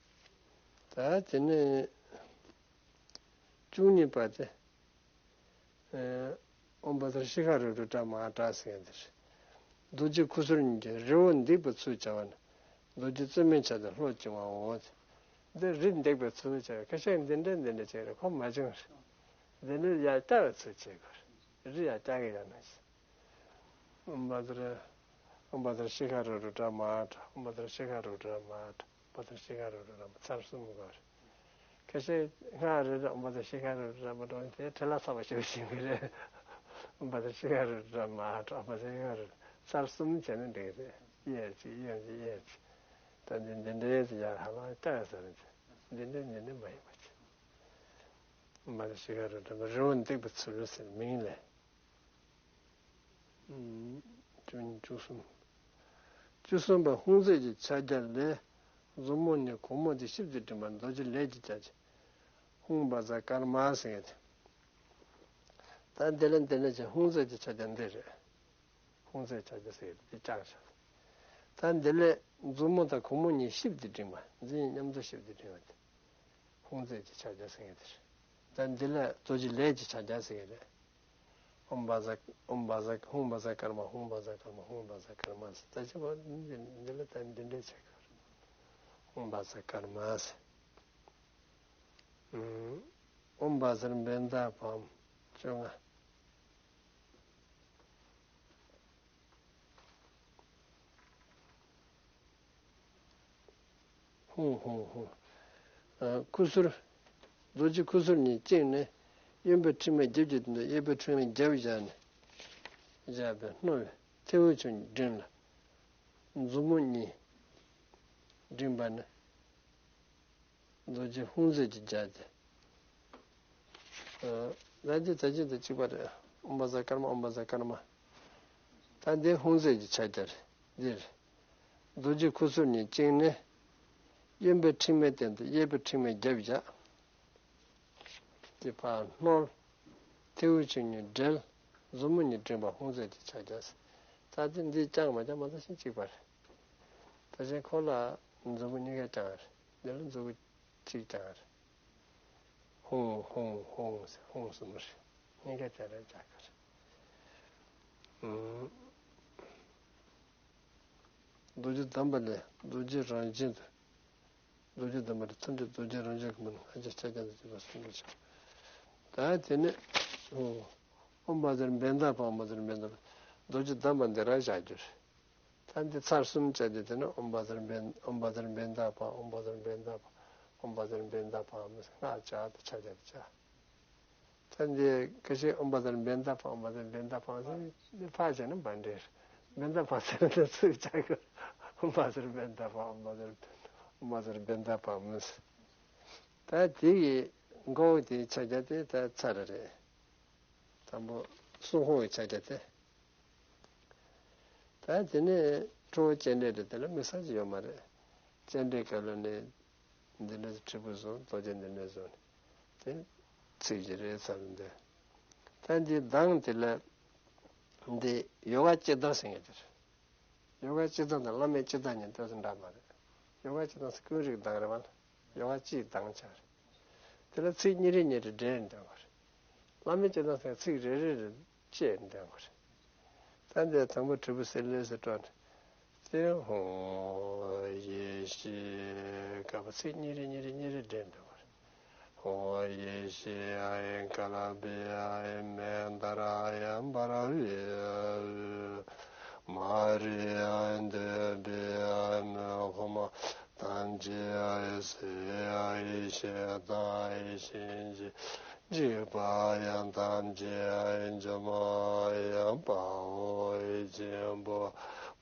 ད་དེ་ནས་བཅུ་གཉིས་པ་དེ། ཨོཾ་བཛྲ་ཤི་ཁ་རུ་ཀྲྀ་ཏ་མ་ཧཱ་ཏྲ་ཟེར་མཁན་དེ་རེད། རྡོ་རྗེ་ཁུ་ཚུར་གཉིས་ཀྱིས་རི་བོ་འདེགས་པའི་ཚུལ་བྱ་བ་ནི། རྡོ་རྗེ་བཙུན་མོའི་ཆ་དེ་ལྷོ་བྱིང་བའོ། འདི་རི་འདེགས་པའི་ཚུལ་བྱ་བ་ཁ་ཤས་འདི་འདྲ་འདི་འདྲ་བྱས་རེད། ཁོ་མ་བྱུང་རེད། འདི་ནི་ཡར་བཀྱག་པའི་ཚུལ་བྱེད་དགོས་རེད། རི་ཡར་བཀྱག་གི་ཡོད་ན། ཨོཾ་བཛྲ། ཨོཾ་བཛྲ་ཤི་ཁ་རུ་ཀྲྀ་ཏ་མ་ཧཱ་ཏྲ། ཨོཾ་བཛྲ་ཤི་ཁ་རུ་ཀྲྀ་ཏ་མ་ཧཱ་ཏྲ། ཨོཾ་བཛྲ་ཤི་ཁ་རུ་ཀྲྀ་ཏ་མ་ཧཱ་ཏྲ། ཚར་གསུམ་དགོས་རེད། ཁ་ཤས་སྔར་རེ་རེ་ཨོཾ་བཛྲ་ཤི་ཁ་རུ་ཀྲྀ་ཏ་མ་ཧཱ་ཏྲ་དེ་བྲེལ་བ་ཚ་བ་ཞིག་བྱེད་ཀྱི་རེད། ཨོཾ་བཛྲ་ཤི་ཁ་རུ་ཀྲྀ་ཏ་མ་ཧཱ་ཏྲ། ཨོཾ་བཛྲ་ཤི་ཁ་རུ། ཚར་གསུམ་བྱས་ན་འགྲིག་རེད། གཡས་གཅིག་གཡོན་གཅིག་གཡས་གཅིག་ད་འདི་འདི་འདྲའི་ཡར་ཧ་ལམ་བཀྱག་ཡ་ཟེར་རེད། འདི་འདྲའི་འདི་འདྲའི་མ་ཡིན་པ་ཅིག་ཨོཾ་བཛྲ་ཤི་ཁ་རུ་ཀྲྀ་ཏ་མ་ཧཱ་ཏྲ། རི་བོ་འདེགས་པའི་ཚུལ་ཟེར་མིང་ལས། བཅུ་གསུམ། བཅུ་གསུམ་པ་ཧཱུྃ་མཛད་ཀྱི་ཕྱག་རྒྱ་ལས། མཛུབ་མོ་གཉིས་གུང་མོ་དེ་བཤིབས་ཏེ་བསྒྲེངས་པ་རྡོ་རྗེ་ལས་ཀྱི་ཕྱག་རྒྱ། ཧཱུྃ་བཛྲ་ཀརྨ་ཟེར་ཡ་དེ། ད་འདི་ལ་འདི་ལ་ཅིག་ཧཱུྃ་མཛད་ཀྱི་ཕྱག་རྒྱ་འདི་རེད། ཧཱུྃ་མཛད་ཕྱག་རྒྱ་ཟེར་ཡ་དེ་བཅག་བཞག་ད་འདི་ལས་མཛུབ་མོ་དང་གུང་མོ་གཉིས་བཤིབས་ཏེ་བསྒྲེངས་པ། མཛུབ་གཉིས་མཉམ་དུ་བཤིབས་ཏེ་བསྒྲེངས་པ་དེ། ཧཱུྃ་མཛད་ཀྱི་ཕྱག་རྒྱ་ཟེར་ཡ་དེ་རེད། ད་འདི་ལ་རྡོ་རྗེ་ལས་ཀྱི་ཕྱག་རྒྱ་ཟེར་ཡ་རེད། ཨོཾ་བཛྲ། ཨོཾ་བཛྲ། ཧཱུྃ་བཛྲ་ཀརྨ། ཧཱུྃ་བཛྲ་ཀརྨ། ཧཱུྃ་བཛྲ་ཀརྨ། ཧཱུྃ་བཛྲ་ཀརྨ་ཟེར། ད་ཅི་བ་འདི་འདི་ལ་ད་འདི་འདྲས་བྱེད་དགོས། ཧཱུྃ་བཛྲ་ཀརྨ་ཟེར། ཨོཾ་བཛྲ་བྷནྡྷ་བཾ། བཅོ་ལྔ། ཧཱུྃ་ཧཱུྃ་ཧཱུྃ། ཨ། ཁུ་ཚུར། རྡོ་རྗེ་ཁུ་ཚུར་གཉིས་བཅིངས་ནས། གཡོན་པའི་མཁྲིག་མའི་རྒྱབ་ཀྱི་སྟེང་དུ་གཡས་པའི་མཁྲིག་མའི་རྒྱབ་བཞག་ནས། བཞག་པའི་རྣོ་བའི་མཐེ་བོ་ཆུང་གཉིས་བསྒྲེངས་ལ། མཛུབ་མོ་གཉིས་བསྒྲེངས་པ་ནི། རྡོ་རྗེ་ཧཱུྃ་མཛད་ཀྱི་རྒྱ་སྟེ། ཨ། ད་འདི་ད་གཅིག་དང་གཅིག་པ་རེད། ཨོཾ་བཛྲ་ཀརྨ། ཨོཾ་བཛྲ་ཀརྨ། ད་འདི་ཧཱུྃ་མཛད་ཀྱི་ཕྱག་རྒྱ་རེད། འདིར། རྡོ་རྗེ་ཁུ་ཚུར་གཉིས་བཅིངས་ནས། གཡོན་པའི་མཁྲིག་མའི་སྟེང་དུ་གཡས་པའི་མཁྲིག་མའི་རྒྱབ་བཞག་དེ་ཕར་བསྣོལ། མཐེ་བོ་ཆུང་གཉིས་སྦྲེལ། མཛུབ་མོ་གཉིས་བསྒྲེངས་པ་ཧཱུྃ་ཟེར་གྱི་ཕྱག་རྒྱ་ཟེར། ད་དེ་འདི་བརྐྱངས་མ་བརྐྱངས་མ་ད་ཤིང་གཅིག་པ་རེད། ད་གཞན་ཁོ་ལ་མཛུབ་མོ་གཉིས་ཀ་བརྐྱངས་རེད། འདི་ལ་མཛུབ་མོ་གཅིག་བརྐྱངས་རེད། ཧཱུྃ་ཧཱུྃ་ཧཱུྃ་ཟེར་ཧཱུྃ་གསུམ་རེད། གཉིས་ཀ་བརྐྱངས་རེད་ཕྱག་རྒྱ་རེད། ཨུམ། རྡོ་རྗེ་གདམས་པ་ལས་རྡོ་རྗེ་རང་བཞིན་དུ། རྡོ་རྗེ་གདམས་པ་ལས་ཐམས་ཅད་རྡོ་རྗེ་རང་བཞིན་གྱི་མ་ནི་ང་རྒྱལ་ཕྱག་རྒྱ་དང་བཅས་པ་གསུམ་དུ་ཕྱག་ད་དེ་ནས་ཨོཾ་བཛྲ་བཻ་ཌཱ་ཕཊ། ཨོཾ་བཛྲ་བཻ་ཌཱ་ཕཊ། རྡོ་རྗེ་གདམས་པ་འདི་རང་བཞག་རྒྱུ་རེད། ད་འདི་ཚར་གསུམ་བྱས་ཏེ་དེ་ནས་ཨོཾ་བཛྲ་བཻ་ཨོཾ་བཛྲ་བཻ་ཌཱ་ཕཊ། ཨོཾ་བཛྲ་བཻ་ཌཱ་ཕཊ། ཨོཾ་བཛྲ་བཻ་ཌཱ་ཕཊ་ཟེར་སྔགས་བྱ་དང་ཕྱག་རྒྱ་དང་བྱ། ད་འདི་ཁ་ཤས་ཨོཾ་བཛྲ་བཻ་ཌཱ་ཕཊ། ཨོཾ་བཛྲ་བཻ་ཌཱ་ཕཊ་ཟེར་འདི་ཕར་བྱས་ན་མ་འགྲིག་བཻ་ཌཱ་ཕཊ་ཟེར་ན་ཚིག་ཆགས་ཀྱི། ཨོཾ་བཛྲ་བཻ་ཌཱ་ཕཊ། ཨོཾ་བཛྲ་ཨོཾ་བཛྲ་བཻ་ཌཱ་ཕཊ་ཟེར། ད་དེ་ཡི་མགོ་བོ་དེའི་ཕྱག་རྒྱ་དེ་ད་ཚར་རེད། དང་པོ་གསུང་ཧོ་ཡི་ཕྱག་རྒྱ་དེ། ད་དེ་ནས་ཁྲོ་བོ་སྤྱན་འདྲེན་དེ་དེ་ལ་དམིགས་བསལ་ཅིག་ཡོད་མ་རེད། སྤྱན་འདྲེན་སྐབས་ལ་ནི་འདི་འདྲ་དྲིལ་བུ་བཟུང་། རྡོ་རྗེ་འདི་འདྲ་བཟུང་ནས་དེ་ཚིག་ཅིག་རེད་ཚར་འདི། ད་འདི་གདངས་དེ་ལ་འདི་ཡོ་ག་སྤྱིར་བཏང་ཟེར་མཁན་དེ་རེད། ཡོ་ག་སྤྱིར་བཏང་དང་བླ་མེད་སྤྱིར་བཏང་གཉིས་ཏོག་ཙམ་འདྲ་མ་རེད། ཡོ་ག་སྤྱིར་བཏང་ཟེར་ཀུན་རིག་གདངས་རེད་བ། ཡོ་ག་སྤྱིའི་གདངས་ཆགས་རེད། དེ་ལ་ཚིག་གཉིས་རེ་གཉིས་རེ་སྦྲེལ་འདོན་པ་རེད། བླ་མེད་སྤྱིར་བཏང་ཟེར་ཚིག་རེ་རེ་རེ་བཅད་འདོན་པ་རེད། ད་འདི་དང་པོ་དྲིལ་བུ་གསེར་ལེ་ཟེར་སྤྲོ་ནས་དེ་ཧོ་ཡེ་ཤེས་ཀ་པ་ཚིག་གཉིས་རེ་གཉིས་རེ་གཉིས་རེ་སྦྲེལ་འདོན་པ་རེད། ཧོ་ཡེ་ཤེས་ཨ་ཡེ་ཀ་ལ་པི་ཨ་ཡེ་མེ་ད་ར་ཨ་ཡེ་བྷ་ར་ཝི་མ་རི་ཨ་ཡེ་འདོད་པའི་ཨ་ཡེ་མེ་ཁོ་མ་ཐམས་ཅད་ཨ་ཡེ་སི་ཨ་ཡེ་ཤེས་དང་ཨ་ཡེ་ཤེས་ཀྱི་འཇིགས་པ་ཨ་ཡེ་ཐམས་ཅད་ཨ་ཡེ་འཇོམས་ཨ་ཡེ་དཔའ་བོ་ཨ་ཡེ་ཆེན་པོ་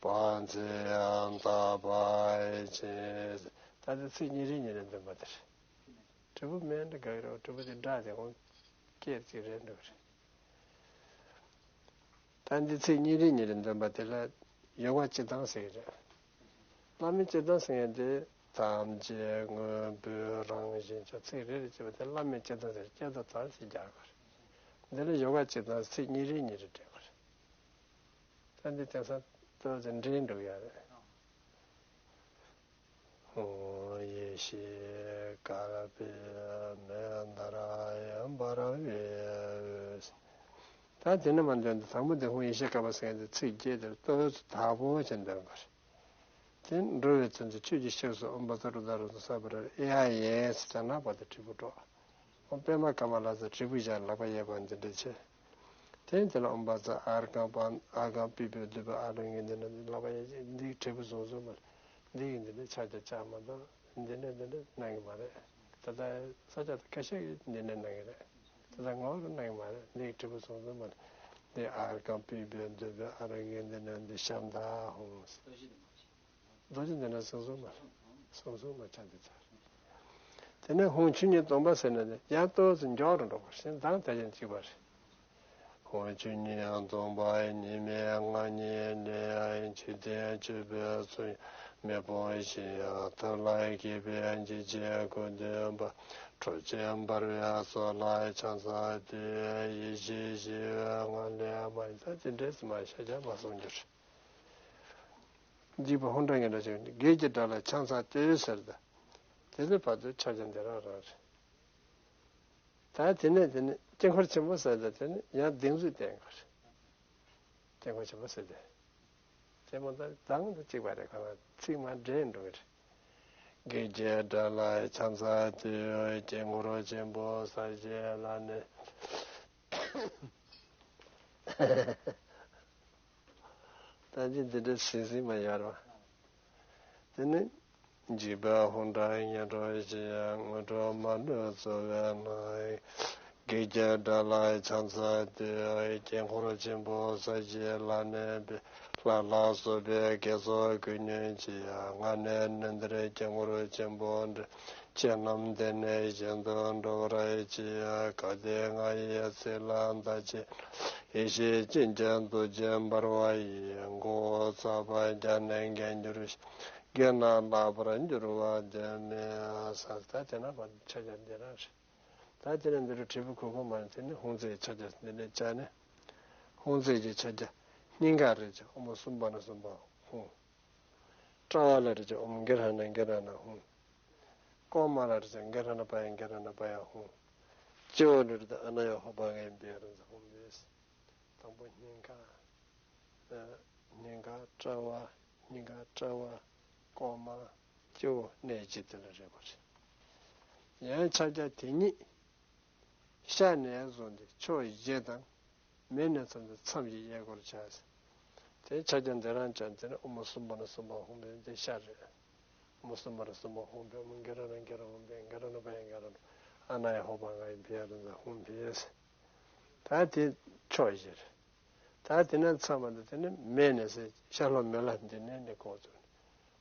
དཔའ་མཛད་ཨ་ཡེ་དག་པ་ཨ་ཡེ་ཆེན། ད་ལྟ་ཚིག་གཉིས་རེ་གཉིས་རེ་འདོན་པ་དེ་རེད། དྲིལ་བུ་མེད་འདྲ་དགའ་གི་རེད། དྲིལ་བུ་དེ་འདྲ་དེ་ཧོ་སྐད་ཅིག་རེད་འགྲོ་གི་རེད། ད་འདི་ཚིག་གཉིས་རེ་གཉིས་རེ་འདོན་པ་དེ་ལ་ཡོ་ག་སྤྱིར་བཏང་ཟེར་གྱི་རེད། བླ་མེད་སྤྱིར་བཏང་ཟེར་མཁན་དེ་ཐམས་ཅད་དངོས་པོའི་རང་བཞིན་ཆོས། ཚིག་རེ་རེ་བྱས་པ་དེ་བླ་མེད་སྤྱིར་བཏང་ཟེར་སྐད་དོད་ཙམ་ཞིག་རྒྱག་དགོས་རེད། འདི་ལ་ཡོ་ག་སྤྱིར་བཏང་ཚིག་གཉིས་རེ་གཉིས་རེ་སྦྲེལ་དགོས་རེད། ད་འདི་དེང་སང་ཏོག་ཙམ་འདྲེས་འགྲོ་ཡ་རེད། ཧོ་ཡེ་ཤེས་ཀ་ལ་པི་མེ་ད་ར་ཡ་བྷ་ར་ཝི། ད་དེ་ནས་མར་འདོན་དུས་དང་པོ་དེ་ཧོ་ཡེ་ཤེས་ཀ་པ་ཟེར་མཁན་དེ་ཚིག་བརྒྱད་དེར་ཏོག་ཙམ་དག་པོ་བྱས་འདོན་དགོས་རེད། དེ་འགྲོ་བའི་ཚུལ་དུ་ཆོས་ཀྱི་གཤེགས་སུ་ཨོཾ་བཛྲ་རུ་དྲ་རོ་ཙ་ས་བྷ་ར་ཨེ་ཨ་ཡེ་ཟེར་ན་བ་དེ་དྲིལ་བུ་འགྲོ། ཨོཾ་པདྨ་ཀ་མ་ལ་ཟེར་དྲིལ་བུ་བཞག་ལག་པ་གཡས་པ་འདི་འདྲ་བྱས། དེ་དེ་ལ་ཨོཾ་བཛྲ་ཨརྒྷཾ་པ་ཨརྒྷཾ་པུཥྤེ་ཨུཏྤ་ཨཱ་ལི་ངེ་འདི་ནི་ལག་པ་གཡས་འདི་དྲིལ་བུ་བཟུང་བཟུང་མ་རེད། འདི་གི་འདི་ནི་ཕྱག་རྒྱ་བཅག་མ་གཏོགས་འདི་ནས་འདི་འདྲ་གནང་གི་མ་རེད། ད་ལྟ་ས་སྐྱ་དང་ཁ་ཤས་ཀྱིས་འདི་ནས་གནང་གི་རེད། ད་ལྟ་ངོ་རུ་གནང་གི་མ་རེད། འདི་གི་དྲིལ་བུ་བཟུང་བཟུང་མ་རེད། འདི་ཨརྒྷཾ་པུཥྤེ་ཨུཏྤ་ཨཱ་ལི་ངེ་འདི་ནི་འདི་ཤམ་དྷ་ཧཱུྃ། རྡོ་རྗེ་འདི་འདྲ་གསུང་གསུང་མ་གསུང་གསུང་མ་ཆགས་འདི་ཚར། དེ་ནས་ཧཱུྃ་ཆོས་ཉིད་སྟོང་པ་ཟེར་ན་ནི་ཡང་ཏོག་ཙམ་མགྱོགས་རུ་འགྲོ་བ་ཞིག་མདང་དེ་བཞིན་གཅིག་པ་རེད། ཧཱུྃ་ཆོས་ཉིད་སྟོང་པ་ཉི་མའི་མངའ་བརྙེས་ལས། འཇིག་རྟེན་སྤྱོད་པའི་ཚུལ་མི་སྤོང་ཞིང་། ཐབས་ལ་མཁས་པའི་འཇིགས་བྱེད་སྐུ་སྟོན་པ། ཁྲོ་ཆུ་འབར་བའི་མཚོ་ལ་ཕྱག་འཚལ་བསྟོད། ཡེ་ཤེས་ཞི་བའི་མངའ་ལས་མ་ཡིན། ད་དེ་འདྲས་མ་ཤ་ཆ་མ་གསུང་རྒྱུར། འཇིགས་པ་ཧཱུྃ་སྒྲ་སྙན་སྒྲ་ཆེན་པོ་བརྒྱད་ཀྱི་སྒྲ་ལ་ཕྱག་འཚལ་བསྟོད་ཟེར་ད། དེ་ཚོའི་བར་དུ་ཕྱག་རྒྱ་འདི་རང་རང་རེད། ད་དེ་ནས་དེ་ནས་དཀྱིལ་འཁོར་ཆེན་པོ་ཟེར་ད་དེ་ནས་ཡང་གདིང་ཚུལ་བསྟན་དགོས་རེད། དཀྱིལ་འཁོར་ཆེན་པོ་ཟེར་ཏེ། དེ་མོ་ད་གདངས་དང་གཅིག་པ་རེད། ཁོ་ན་ཚིག་མ་འདྲེས་འགྲོ་གི་རེད། བརྒྱད་ཀྱི་སྒྲ་ལ་ཕྱག་འཚལ་བསྟོད། དཀྱིལ་འཁོར་ཆེན་པོ་ས་གཞི་ལ་ནི། ད་ཅི་འདི་འདྲ་ཟིང་ཟིང་མ་ཡོད་རེད་བ། དེ་ནི་འཇིགས་པ་ཧཱུྃ་སྒྲ་སྙན་སྒྲོགས་ཤིང་། དངོས་གྲུབ་མ་ལུས་སྩོལ་བའི་སྣང་བ་ཡིས། བགེགས་ཀྱི་དགྲ་ལ་ཕྱག་འཚལ་བསྟོད། དཀྱིལ་འཁོར་ཆེན་པོ་ས་གཞི་ལ་གནས་པའི། ལྷ་ལ་སོགས་པའི་དགེ་ཚོགས་ཀུན་ཉོན་ཅིག། ང་ནི་ནི་འདིར་དཀྱིལ་འཁོར་ཆེན་པོ་འདི། ཁྱེད་རྣམས་དེ་ནས་གཞན་དུ་འགྲོ་བར་བྱེད། གལ་ཏེ་ང་ཡི་ཚིག་ལ་བདག་ཆེས། ཡེ་ཤེས་སྤྱན་གྱི་རྡོ་རྗེ་འབར་བ་ཡིས། མགོ་བོ་ཚ་བ་རྒྱ་ནི་འགེངས་གྱུར་ཅིག། བགེགས་རྣམས་བརླག་པར་འགྱུར་བ་དེ་མིན་ཟེར། ད་དེ་ན་བར་ཕྱག་རྒྱ་འདི་རང་རེད། ད་དེ་ནས་འདི་རུ་དྲིལ་བུ་གུག་གུག་མ་དེ་ནི་ཧཱུྃ་ཟེར་ཕྱག་རྒྱ་འདི་ནས་བྱས་ནས། ཧཱུྃ་ཙིག་གི་ཕྱག་རྒྱ། སྙིང་ག་རེ་བྱས་ཨོཾ་སུམྦྷ་ན་སུམྦྷ་ཧཱུྃ། ཏྲ་ཝ་ལ་རེ་བྱས་ཨོཾ་གྷི་ར་ཎ་གྷི་ར་ཎ་ཧཱུྃ། ཀོ་མ་ལ་རེ་བྱས་གྷི་ར་ཎ་པ་ཡ་གྷི་ར་ཎ་པ་ཡ་ཧཱུྃ། སྤྱི་བོ་ལ་རེ་བྱས་ཨ་ན་ཡ་ཧོ་པ་ག་ཡ་བི་ཡ་ར་ཛ་ཧཱུྃ་བྷེ་ས། དང་པོ་སྙིང་ག། སྙིང་ག་ཏྲ་ཝ། སྙིང་ག་ཏྲ་ཝ། ཀོ་མ། སྤྱི་བོ་གནས་བཞི་དེ་ལ་རེག་པ་རེད། ཡང་ཕྱག་རྒྱ་དེ་ཉིད། ཤ་ནས་བཟུང་སྟེ་ཕྱོགས་བཞི་དང་། མེ་ནས་ཚར་ཏེ་མཚམས་བཞི་གཡས་སྐོར་བྱས། དེ་ཕྱག་རྒྱ་འདི་རང་ཅན་དེ་ནི་ཨོཾ་སུམྦྷ་ན་སུམྦྷ་ཧཱུྃ་བྷེ། འདི་ཤ་རེད། ཨོཾ་སུམྦྷ་ན་སུམྦྷ་ཧཱུྃ་བྷེ། ཨོཾ་གྷི་ར་ཎ་གྷི་ར་ཎ་ཧཱུྃ་བྷེ། གྷི་ར་ཎ་པ་ཡ་གྷི་ར་ཎ། ཨ་ན་ཡ་ཧོ་པ་ག་ཡ་བི་ཡ་ར་ཛ་ཧཱུྃ་བྷེ་ས། ད་དེ་ཕྱོགས་བཞི་རེད། ད་དེ་ནས་མཚམས་མ་དེ་དེ་ནི་མེ་ནས་ཟེར་ཤར་ལྷོ་མེ་ལྷ་འདི་ནས་ནི་གོ་ཚུལ།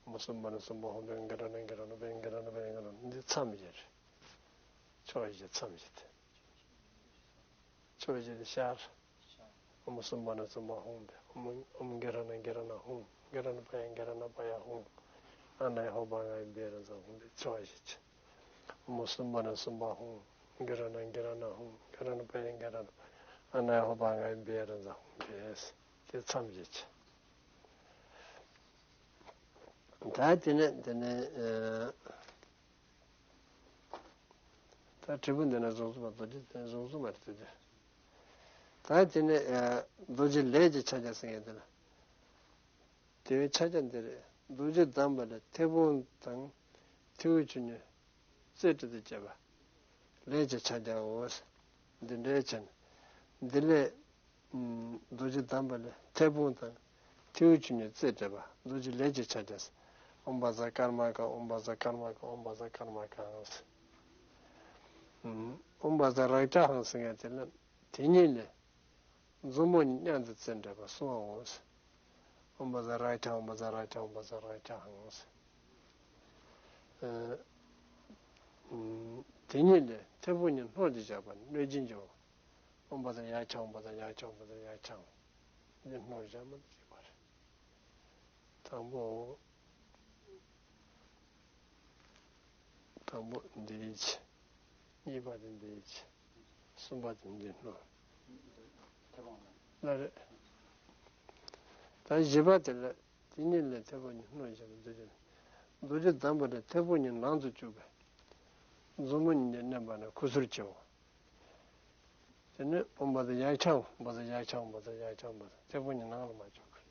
ཨོཾ་སུམྦྷ་ན་སུམྦྷ་ཧཱུྃ་བྷེ། གྷི་ར་ཎ་གྷི་ར་ཎ་ཧཱུྃ་བྷེ། གྷི་ར་ཎ་པ་ཡ་གྷི་ར་ཎ། འདི་མཚམས་བཞི་རེད། ཕྱོགས་བཞི་མཚམས་བཞི་དེ། ཕྱོགས་བཞི་དེ་ཤར། ཨོཾ་སུམྦྷ་ན་སུམྦྷ་ཧཱུྃ་བྷེ། ཨོཾ་ཨོཾ་གྷི་ར་ཎ་གྷི་ར་ཎ་ཧཱུྃ། གྷི་ར་ཎ་པ་ཡ་གྷི་ར་ཎ་པ་ཡ་ཧཱུྃ། ཨ་ན་ཡ་ཧོ་པ་ག་ཡ་བི་ཡ་ར་ཛ་ཧཱུྃ་བྷེ། ཕྱོགས་བཞི་བྱས། ཨོཾ་སུམྦྷ་ན་སུམྦྷ་ཧཱུྃ། གྷི་ར་ཎ་གྷི་ར་ཎ་ཧཱུྃ། གྷི་ར་ཎ་པ་ཡ་གྷི་ར་ཎ། ཨ་ན་ཡ་ཧོ་པ་ག་ཡ་བི་ཡ་ར་ཛ་ཧཱུྃ་བྷེ་ས། དེ་མཚམས་བཞི་བྱས། ད་དེ་ནས་དེ་ནས་ཨ། ད་དྲིལ་བུ་འདི་ན་གཟུངས་གསུམ་པ་རྡོ་རྗེ་འདི་ན་གཟུངས་གསུམ་པ་རེད་དེ། ད་དེ་ནས་ཨ་རྡོ་རྗེ་ལས་ཀྱི་ཕྱག་རྒྱ་ཟེར་མཁན་དེ་ལ། དེ་བའི་ཕྱག་རྒྱ་འདི་རེད། རྡོ་རྗེ་བསྡམས་པ་ལ་མཐེ་བོང་དང་། མཐེའུ་ཆོས་ཉིད་རྩེ་གྲི་དང་བཅས་པ། ལས་ཀྱི་ཕྱག་རྒྱའོ། འདི་འདྲའི་ཕྱག་ནི། འདི་ལས། རྡོ་རྗེ་བསྡམས་པ་ལས་མཐེ་བོང་དང་། མཐེའུ་ཆོས་ཉིད་རྩེ་སྤྲད་པ། རྡོ་རྗེ་ལས་ཀྱི་ཕྱག་རྒྱ། ཨོཾ་བཛྲ་ཀརྨ་ཀཱི། ཨོཾ་བཛྲ་ཀརྨ་ཀཱི། ཨོཾ་བཛྲ་ཀརྨ་ཀཱི་ཧཱུྃ། ཨོཾ་བཛྲ་རཀྵ་ཧཱུྃ་ཟེར་མཁན་དེ་ལ། དེ་ཉིད་ལས། མཛུབ་མོ་གཉིས་མཉམ་དུ་བཙུགས་འདྲ་བ་གསུང་བའོ། ཨོཾ་བཛྲ་རཀྵ། ཨོཾ་བཛྲ་རཀྵ། ཨོཾ་བཛྲ་རཀྵ་ཧཱུྃ། ཨ། དེ་ཉིད་ལས་མཐེ་བོང་གཉིས་སྣོད་དུ་བཞག་པ་ནི་གནོད་སྦྱིན་གྱི། ཨོཾ་བཛྲ་ཡཀྵ། ཨོཾ་བཛྲ་ཡཀྵ། ཨོཾ་བཛྲ་ཡཀྵ་ཧཱུྃ། འདི་སྣོད་བཞག་མ་དུ་བྱེད་པ་རེད། དང་པོ། དང་པོ་འདི་ཡི་ཆེ། གཉིས་པ་དེ་འདི་ཡི་ཆེ། གསུམ་པ་དེ་འདི་སྣོད། ལ་རེད། ད་བཞི་པ་དེ་ལ། དེ་ཉིད་ལས་མཐེ་བོང་གཉིས་སྣོད་བཞག་པའི་རྡོ་རྗེ། རྡོ་རྗེ་བསྡམས་པ་ལས་མཐེ་བོང་གཉིས་ནང་དུ་བཅུག་པས། མཛུབ་མོ་གཉིས་ཀྱིས་མནན་པ་ན་ཁུ་ཚུར་བྱེད་པ། དེ་ནས་ཨོཾ་བཛྲ་ཡཀྵ། ཨོཾ་བཛྲ་ཡཀྵ། ཨོཾ་བཛྲ་ཡཀྵ། ཨོཾ་བཛྲ། མཐེ་བོང་གཉིས་ནང་ལ་མ་བཅུག་གི།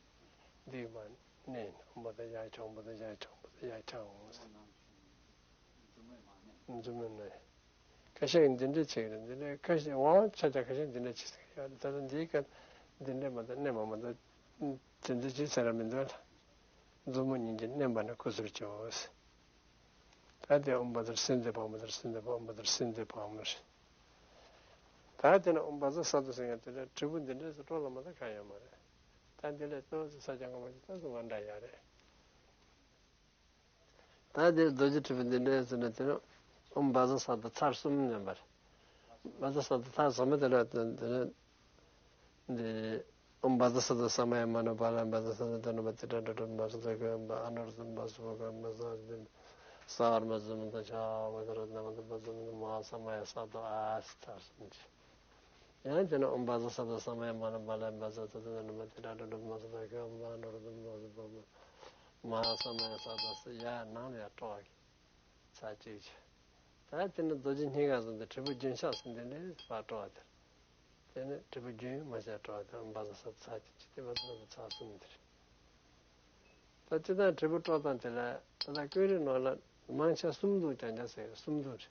འདི་མ་མནན། ཨོཾ་བཛྲ་ཡཀྵ། ཨོཾ་བཛྲ་ཡཀྵ། ཨོཾ་བཛྲ་ཡཀྵ་ཧཱུྃ། མཛུབ་མོ་མནན། ཁ་ཤས་ཀྱིས་འདི་འདྲ་བྱེད་ཀྱི་རེད། འདི་འདྲ་ཁ་ཤས་དབང་ཆ་ཆ་ཁ་ཤས་འདི་འདྲ་བྱེད་ཟེར་གྱི་ཡོད་རེད། ད་ལྟ་འདིའི་སྐབས་འདི་འདྲ་མ་གཏོགས་མནན་པ་མ་གཏོགས་དེ་འདྲ་བྱེད་ཟེར་ར་མི་འདུག་ལ། མཛུབ་མོ་གཉིས་ཀྱིས་མནན་པ་ན་ཁུ་ཚུར་བྱེད་པ། ད་དེ་ཨོཾ་བཛྲ་སིནྡྷུ་བྷ། ཨོཾ་བཛྲ་སིནྡྷུ་བྷ། ཨོཾ་བཛྲ་སིནྡྷུ་བྷ་རེད། ད་དེ་ནས་ཨོཾ་བཛྲ་སཏྭ་ཟེར་མཁན་དེ་ལ་དྲིལ་བུ་འདི་འདྲས་སུ་སྤྲོ་ལ་མ་གཏོགས་གང་ཡོད་མ་རེད། ད་འདི་ལས་ཏོག་ཙམ་ས་སྐྱ་སྔ་མ་ཅིག་ཏོག་ཙམ་མ་འདྲ་ཡག་རེད། ད་དེ་རྡོ་རྗེ་དྲིལ་བུ་འདི་འདྲས་ཟེར་ན་དེ་ནི་ཨོཾ་བཛྲ་སཏྭ་ཚར་གསུམ་མནན་པ་རེད། བཛྲ་སཏྭ་ཚར་གསུམ་མ་དེ་ལ་དེ་ནི། འདི། ཨོཾ་བཛྲ་སཏྭ་ས་མ་ཡ་མ་ནུ་པཱ་ལ། བཛྲ་སཏྭ་ཏ་ནུ་པ་ཏི་ཏྲ་ཌ་ཌ་མ་སུ་ཏ་ག་མ་ཨ་ནུ་རུ་ཏ་མ་སུ་པ་ག་མ་ས་ཏི་ས་ཨར་མ་ཛུ་མ་ཏ་ཤ་བ་ཏ་ར་ཏ་མ་ཏ་པ་ཛུ་མ་ཏ་མ་ཧཱ་ས་མ་ཡ་སཏྭ་ཨ་སི་ཏ་སུ་ཅི། ཡང་དེ་ནས་ཨོཾ་བཛྲ་སཏྭ་ས་མ་ཡ་མ་ནུ་པཱ་ལ། བཛྲ་སཏྭ་ཏ་ནུ་པ་ཏི་ཏྲ་ཌ་ཌ་མ་སུ་ཏ་ག་མ་ཨ་ནུ་རུ་ཏ་མ་སུ་པ་མ་ཧཱ་ས་མ་ཡ་སཏྭ་སུ། ཡ་ནང་ལ་ཡ་སྤྲོ་བ་གི། ཚར་གཅིག་བྱས། ད་དེ་ནས་རྡོ་རྗེ་སྙིང་ག་བཟུང་སྟེ་དྲིལ་བུ་རྒྱུན་ཆགས་སུ་འདི་འདྲའི་བར་སྤྲོ་བ་དེར། དེ་ནས་དྲིལ་བུ་རྒྱུན་མ་ཆགས་སྤྲོ་བ་དེར་ཨོཾ་བཛྲ་སཏྭ་ཚར་གཅིག་བྱས་ཏེ་བཛྲ་སཏྭ་ཚར་གསུམ་དེར། ད་སྤྱིར་བཏང་དྲིལ་བུ་དཀྲོལ་སྟངས་དེ་ལ་ད་ལྟ་ཀུན་རིག་ནང་ལ་མང་ཆེ་གསུམ་འདུག་ཀྱང་ཀྱང་ཟེར་གསུམ་འདུག་རེད།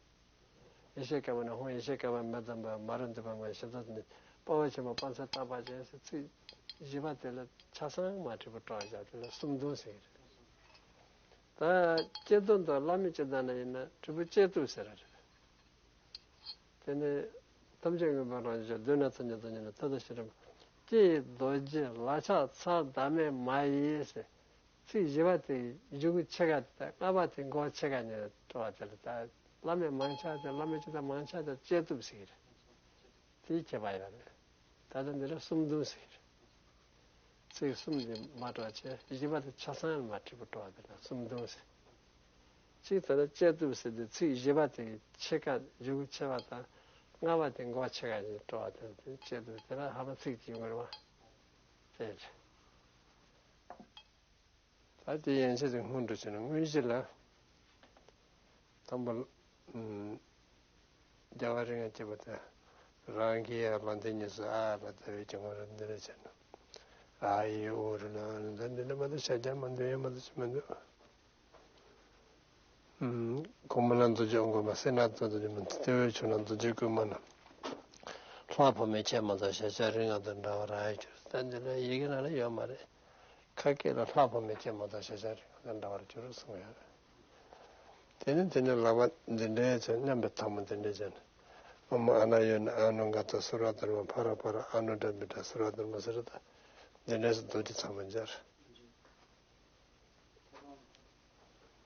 ཡེ་ཤེས་སྐྱེ་བ་ནས་ཧཱུྃ། ཡེ་ཤེས་སྐྱེ་བ་མེ་ལྡན་པ། མ་རིག་འདུས་པ་མ་ཞེ་སྡང་ནི། དཔའ་བོ་ཆེན་པོ་དཔའ་མཛངས་རྟག་པ་ཅན་ཟེར་ཚིག་བཞི་པ་དེ་ལ་ཆ་ཚང་མ་དྲིལ་བུ་དཀྲོལ་བྱས་དེ་ལ་གསུམ་འདུག་ཟེར་གྱི་རེད། ད་ལྕེ་སྟོབས་དང་བླ་མེད་ལྕེ་ལྡན་ན་ཡིན་ན་དྲིལ་བུ་ལྕེ་སྟོབས་ཟེར་ར་རེད། དེ་ནས་ཐམས་ཅད་མངོན་པར་རང་བཞིན་གྱིས། གདོད་ནས་ཐོབ་ནས་ཐོབ་ཉིད་ནས། ཐོབ་དང་ཤེས་རབ་ལྕེ་ཡི་རྡོ་རྗེ་ལག་ཆགས་ཚར་བདག་མེད་མ་ཡིན་ཟེར། ཚིག་བཞི་པ་དེ་གཞུག་གུ་ཕྱེད་ཀ་དང་ལྔ་པ་དེ་མགོ་ཕྱེད་ཀ་ནས་སྤྲོ་བ་དེ་ལ་ད་བླ་མེད་མང་ཆེ་བ་དེ་བླ་མེད་ལྕེ་ལྡན་མང་ཆེ་བ་དེ་ལྕེ་སྟོབས་ཟེར་གྱི་རེད། དེའི་ཁྱད་པར་ཡོད་རེད། ད་ལྟ་འདི་ལ་གསུམ་འདུག་ཟེར་གྱི་རེད། ཚིག་གསུམ་དེ་མ་སྤྲོ་བྱས། བཞི་པ་དེ་ཆ་ཚང་མ་དྲིལ་བུ་སྤྲོ་བ་དེ་ལ་གསུམ་འདུག་ཟེར། གཅིག་དེ་ལ་ལྕེ་སྟོབས་ཟེར་དུས་ཚིག་བཞི་པ་དེ་ཕྱེད་ཀ་གཞུག་གུ་ཕྱེད་པ་དང་ལྔ་པ་དེ་མགོ་ཕྱེད་ཀ་ཞིག་སྤྲོ་བ་དེ་ལ་དེ་ལྕེ་སྟོབས་དེ་ལ་ཧ་ལམ་ཚིག་གཅིག་ཡོང་གི་རེད་བ། ཨེ་རེད། ད་དེ་ཡན་ཆད་དེ་སྔོན་འགྲོ་བྱས་ན་དངོས་གཞི་ལ། དང་པོ། ཨུམ། རྒྱལ་བ་རིགས་ལྔ་སྐྱེས་པ་དང་། རང་གི་ཡ་ལ་དེ་ཉིས་སུ་ཨ་ལ་ལྟ་བའི་སྐྱེ་དངོས་རེད། འདི་འདྲ་བྱས་ན། ཨ་ཡི་ཨུ་རུ་ལ་ཨ་ནི་ད་འདི་འདྲ་མ་གཏོགས་ཤ་རྒྱགས་མ་འདུག་ཡ་མ་གཏོགས་ཅི་མ་འདུག་ཨུམ། གུང་མོ་ལ་རྡོ་རྗེ་དབང་བསྐུར་མ། སྲིན་ལ་རྡོ་རྗེ་མ། ལྟེ་བའི་ཆུ་ལ་རྡོ་རྗེ་བསྐུལ་མ་ན། ལྷ་ཕོ་མོའི་ཁྱད་མ་འདའ་ཞེས་བྱ་རིགས་ལྔ་དང་འདྲ་བར་ཨ་ཡིག་གྱུར། ད་འདི་ལ་ཡི་གེ་ནང་ལ་ཡོད་མ་རེད། ཁ་སྐད་ལ་ལྷ་ཕོ་མོའི་ཁྱད་མ་འདའ་ཞེས་བྱ་རིགས་ལྔ་དང་འདྲ་བར་གྱུར་གསུངས་ཡོད་རེད། དེ་ནས་དེ་ནས་ལག་པ་འདི་འདྲའི་ཚེ་མཉམ་པའི་ཐལ་མོ་འདི་འདྲའི་བྱས་ནས། ཨོཾ་ཨ་ན་ཡོ་ན་ཨ་ནུ་ག་ཏ་སུ་ར་དྷརྨ་ཕ་ར་པ་ར་ཨ་ནུ་དྲ་བི་དྲ་སུ་ར་དྷརྨ་ཟེར། ད་འདི་འདྲའི་ཚེ་རྡོ་རྗེ་ཐལ་མོ་སྦྱར།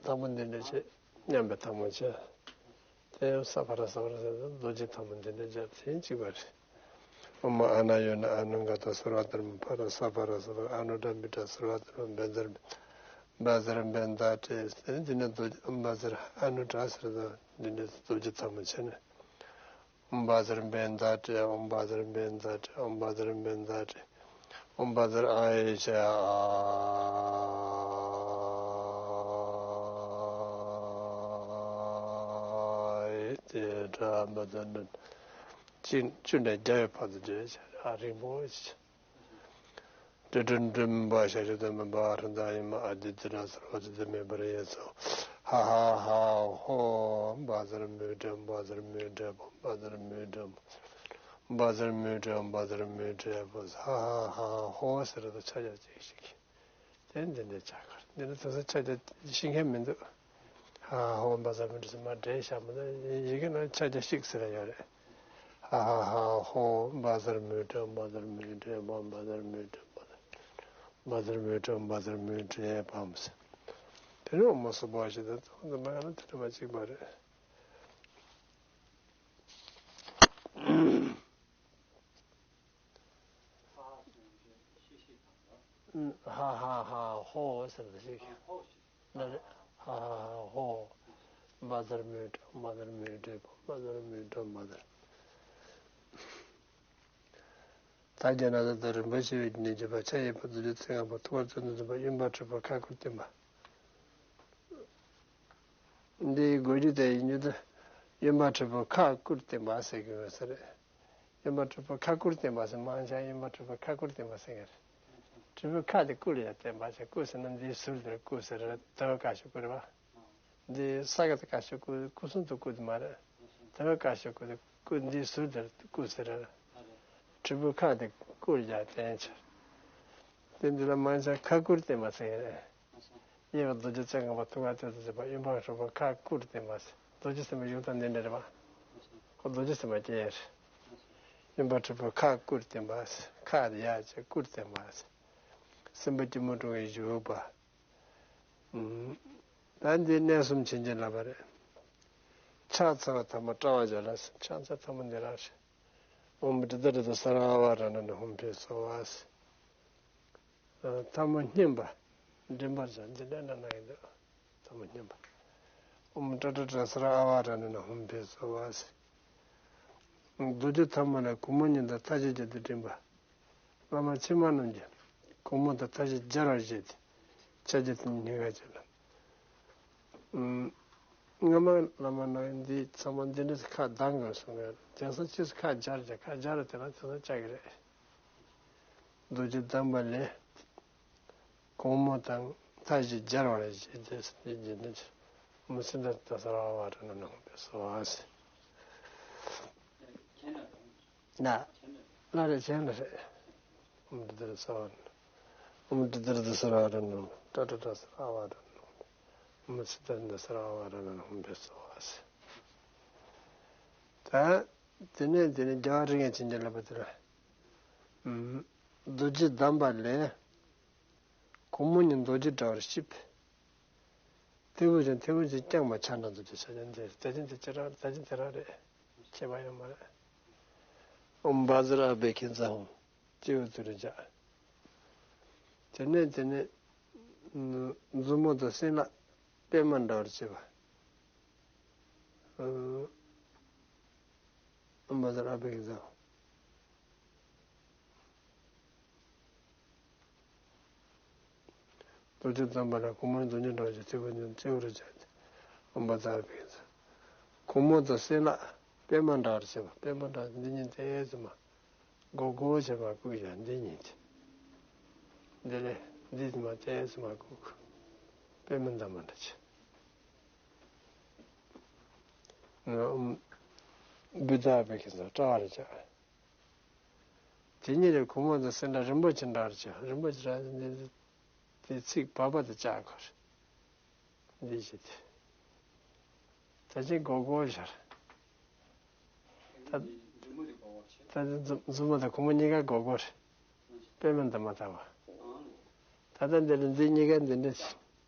ཐལ་མོ་འདི་འདྲ་བྱས། མཉམ་པའི་ཐལ་མོ་བྱས། དེ་ཡང་ས་ཕ་ར་ས་ཕ་ར་ཟེར་ན་རྡོ་རྗེ་ཐལ་མོ་འདི་འདྲ་སྦྱར་ཚེ་གཅིག་པ་རེད། ཨོཾ་ཨ་ན་ཡོ་ན་ཨ་ནུ་ག་ཏ་སུ་ར་དྷརྨ་ཕ་ར་ས་ཕ་ར་ས་ཕ་ར་ཨ་ནུ་དྲ་བི་དྲ་སུ་ར་དྷརྨ་བཛྲ་བཛྲ་བཛྲ་བཛྲ་ད་ཏྲེ། དེ་ནས་འདི་ནས་རྡོ་རྗེ་བཛྲ་ཨ་ནུ་དྲ་ཟེར། ད་འདི་འདྲ་རྡོ་རྗེ་ཐལ་མོ་བྱས་ནས། ཨོཾ་བཛྲ་བཛྲ་ཏྲེ། ཨོཾ་བཛྲ་བཛྲ་ཏྲེ། ཨོཾ་བཛྲ་བཛྲ་ཏྲེ། ཨོཾ་བཛྲ་ཨ་ཡེ་ཤ་ཨ་ཡེ་ཏྲ་བཛྲ་ན། ཅི་བཅུ་ནས་བརྒྱ་ཡི་བར་དུ་བརྗོད་བྱ་རིང་པོ་ཞིག་ཏྲི་ཏྲི་ཏྲི་མ་ཤ་ཤ་ཏི་མ་བ་ཧྲ་ད་ཡི་མ་ཨ་ཏི་ཏི་ར་སར་བ་ཏི་ཏི་མེ་བར་ཡེ་སོ། ཧ་ཧ་ཧ་ཧོ། བཛྲ་མུ་ཏྲ་བཛྲ་མུ་ཏྲ་བོ། བཛྲ་མུ་ཏྲ་བཛྲ་མུ་ཏྲ་བོ། ཧ་ཧ་ཧ་ཧོ་ཟེར་དུས་ཕྱག་རྒྱ་གཅིག་ཞིག་དེ་འདི་འདྲའི་ཕྱག་རྒྱ་འདི་ནི་དེང་སང་ཕྱག་རྒྱ་ཤེས་མཁན་མི་འདུག་ཧ་ཧ་ཧོ་བཛྲ་མུ་ཏྲ་ཟེར་མ་འདྲེས་བཞག་མི་འདུག་ཡི་གེ་ནང་ཕྱག་རྒྱ་ཤིག་ཟེར་ཡོད་རེད། ཧ་ཧ་ཧ་ཧོ། བཛྲ་མུ་ཏྲ་བཛྲ་མུ་ཏྲ་བོ། བཛྲ་མུ་ཏྲ་བཛྲ་མུ་ཏྲ་བཛྲ་མུ་ཏྲ་བོ། དེ་ནས་ཨོཾ་སྭ་བྷཱ་ཤི་ཏ་ཙོགས་འདི་མ་ཡང་ན་དེ་འདྲ་མ་གཅིག་པ་རེད། ཧ་ཧ་ཧ་ཧོ་ཟེར་ཏེ་ཞིག་ལ་རེ། ཧ་ཧ་ཧ་ཧོ། བཛྲ་མུ་ཏྲ་བཛྲ་མུ་ཏྲ་བོ། བཛྲ་མུ་ཏྲ་བཛྲ། ད་རྒྱ་ནག་ཏུ་རིན་པོ་ཆེ་བའི་ནི་བརྒྱུད་པ་ཕྱག་གཡས་པ་རྡོ་རྗེ་ཚེ་དབང་པོ། ཐུབ་པ་བརྩོན་འགྲུས་འཛིན་པ། གཡོན་པ་དྲིལ་བུ་ཁ་སྐུར་བསྟན་པ། འདིའི་གོ་རྒྱུ་དེ་ཡིན་རྒྱུ་དེ། གཡོན་པ་དྲིལ་བུ་ཁ་སྐུར་བསྟན་པ་ཟེར་གྱི་ཡོད་ས་རེད། གཡོན་པ་དྲིལ་བུ་ཁ་སྐུར་བསྟན་པ་ཟེར། མང་ཆེ་གཡོན་པ་དྲིལ་བུ་ཁ་སྐུར་བསྟན་པ་ཟེར་གྱི་རེད། དྲིལ་བུ་ཁ་དེ་སྐུ་ལ་ཡང་བསྟན་པ་ཟེར། སྐུ་ཟེར་ན་འདིའི་ཟུར་དེར་སྐུ་ཟེར། དེ་བས་ཁ་ཤོ་སྐུ་རེད་པ། འདི་ས་ག་དེ་ཁ་ཤོ་སྐུ། སྐུ་གསུང་ཐུགས་སྐུ་དེ་མ་རེད། དེ་བས་ཁ་ཤོ་སྐུ་དེ་སྐུ། འདིའི་ཟུར་དེར་སྐུ་ཟེར། དྲིལ་བུ་ཁ་དེ་སྐུ་ལ་ཡང་བསྟན་ཆེ། དེ་འདི་ལ་མང་ཆེ་ཁ་སྐུར་བསྟན་པ་ཟེར་གྱི་རེད། གཡས་པ་རྡོ་རྗེ་རྩེ་ལྔ་པ། ཐུགས་ཀར་ཏོག་ཙམ་བཞག་པ། གཡོན་པ་དྲིལ་བུ་ཁ་སྐུར་བསྟན་པ་ཟེར། རྡོ་རྗེ་སེམས་དཔའི་གཞུང་དང་འདི་འདྲ་རེད་པ། ཁོ་རྡོ་རྗེ་སེམས་དཔའ་སྐྱེ་ཡས་རེད། གཡོན་པ་དྲིལ་བུ་ཁ་སྐུར་བསྟན་པ་ཟེར། ཁ་དེ་ཡར་བྱས་སྐུར་བསྟན་པ་ཟེར། སེམས་དཔའ་སྐྱིལ་མོ་ཀྲུང་གིས་བཞུགས་པ། ཨུམ། ད་འདི་གནས་གསུམ་བྱིན་གྱིས་བརླབས་པ་རེད། ཕྱག་འཚལ་བ་ཐ་མ་དཔྲལ་བར་བྱས་ལ་ཟེར། ཕྱག་འཚལ་ཐ་མ་འདི་རང་རེད། ཨོཾ་ཏྲི་ཏྲི་ཏྲི་ཏ་སརྦ་ཨ་བ་ཧྲ་ཎ་ན་ཧཱུྃ་ཕཊ་སྭཱ་ཧཱ་ཟེར། ཐལ་མོ་སྙོམས་པ། མགྲིན་པར་བྱ། འདི་འདྲ་གནང་གནང་གི་འདུག་ཐལ་མོ་སྙོམས་པ། ཨོཾ་ཏྲ་ཏྲ་ཏྲ་སརྦ་ཨ་བ་ཧྲ་ཎ་ན་ཧཱུྃ་ཕཊ་སྭཱ་ཧཱ་ཟེར། རྡོ་རྗེ་ཐལ་མོ་ལས་གུང་མོ་གཉིས་དང་མཐའ་བཞི་བརྒྱད་དུ་བསྒྲིམས་པ། བླ་མ་ཕྱི་མ་རྣམས་ཀྱིས་གུང་མོ་དང་མཐའ་བཞི་སྦྱར་བར་བཞེད་དེ། ཕྱག་རྒྱ་དེ་ཉིད་སྙིང་གར་བྱས་ལ། ཨུམ། སྔ་མ་བླ་མ་རྣམས་འདི་ཚང་མ་འདི་འདྲ་ཁ་གདངས་དགོས་གསུངས་ཡོད། དེང་སང་ཕྱིས་སུ་ཁ་སྦྱར་བྱས། ཁ་སྦྱར་བ་དེ་ལ་དེང་སང་བཅའ་གི་རེད། རྡོ་རྗེ་གདམས་པ་ལས། གུང་མོ་དང་མཐའ་བཞི་སྦྱར་བར་བྱེད་དེ། ཨོཾ་སིདྡྷཱརྠ་ཏ་སརྦ་ཨ་བ་ཧྲ་ཎ་ན་ཧཱུྃ་ཕཊ་སྭཱ་ཧཱ་ཟེར། ན། ལ་རེ་བྱས་ན་རེད། ཨོཾ་ཏྲི་ཏྲི་ཏྲི་སརྦ་ཨ་བ་ཧྲ་ཎ། ཨོཾ་ཏྲི་ཏྲི་ཏྲི་ཏྲི་སརྦ་ཨ་བ་ཧྲ་ཎ། ཏྲ་ཏྲ་ཏྲ་སརྦ་ཨ་བ་ཧྲ་ཎ། ཨོཾ་སིདྡྷཱརྠ་ཏ་སརྦ་ཨ་བ་ཧྲ་ཎ་ན་ཧཱུྃ་ཕཊ་སྭཱ་ཧཱ་ཟེར། ད། དེ་ནས་དེ་ནས་རྒྱལ་བ་རིགས་ལྔས་བྱིན་གྱིས་བརླབས་པ་དེ་ལ། ཨུམ། རྡོ་རྗེ་གདམས་པ་ལས། གུང་མོ་གཉིས་རྡོ་རྗེ་འདྲ་བར་ཤེས་པས། ཐལ་བུ་ཅན་ཐལ་བུ་ཅན་རྐྱང་པ་ཆ་འདྲ་འདུག་ཅེས་བྱ་ཡང་འདིར་དེ་བཞིན་དེ་ཅི་རང་དེ་བཞིན་དེ་རང་རེད། ཁྱད་པར་ཡོད་མ་རེད། ཨོཾ་བཛྲ་ཨ་བྷི་ཥིཉྩ་ཧཱུྃ། སྤྱི་བོའི་ཚུལ་དུ་བཞག་དེ་ནས་དེ་ནས་མཛུབ་མོ་དང་སྲིན་ལག་པད་མ་འདྲ་བར་བྱེད་པ། ཨོཾ་བཛྲ་ཨ་བྷི་ཥིཉྩ་ཧཱུྃ། རྡོ་རྗེ་གཙང་པ་ལ་གུང་མོའི་རྡོ་རྗེ་འདྲ་བ་ཅིག་སྤྱི་བོ་ནས་སྤྱི་བོར་བྱས་ཏེ་ཨོཾ་བཛྲ་བྷཱུ་ཏི། གུང་མོ་དང་སྲིན་ལག་པདྨ་འདྲ་བར་བྱེད་པ། པདྨ་འདྲ་འདི་གཉིས་ཏོག་ཙམ་མ་སྒོར་སྒོར་བྱས་མ་བཀུག་ཡ། འདི་གཉིས་ཏེ། འདི་ལས་འདི་ཙམ་མ་ཏོག་ཙམ་མ་བཀུག་པདྨ་འདྲ་མ་འདྲ་བྱེད། ཨོཾ་བཛྲ་བྷཱུ་ཏི་ཟེར་བ་བྱས། དེ་གཉིས་ལས་གུང་མོ་དང་སྲིན་ལག་རིན་པོ་ཆེ་འདྲ་བར་བྱེད། རིན་པོ་ཆེ་འདྲ་འདི་དེ་ཚིག་བབས་པ་དང་བཅས་དགོས། འདི་བྱེད་དེ། ད་ཅི་སྒོར་སྒོར་བྱས། ད་ད་ཅི་མཛུབ་མཛུབ་མོ་དང་གུང་མོ་གཉིས་ཀ་སྒོར་སྒོར། པདྨ་འདྲ་མ་འདྲ་བ། ད་ལྟ་འདི་ལ་འདི་གཉིས་ཀ་འདི་འདྲ་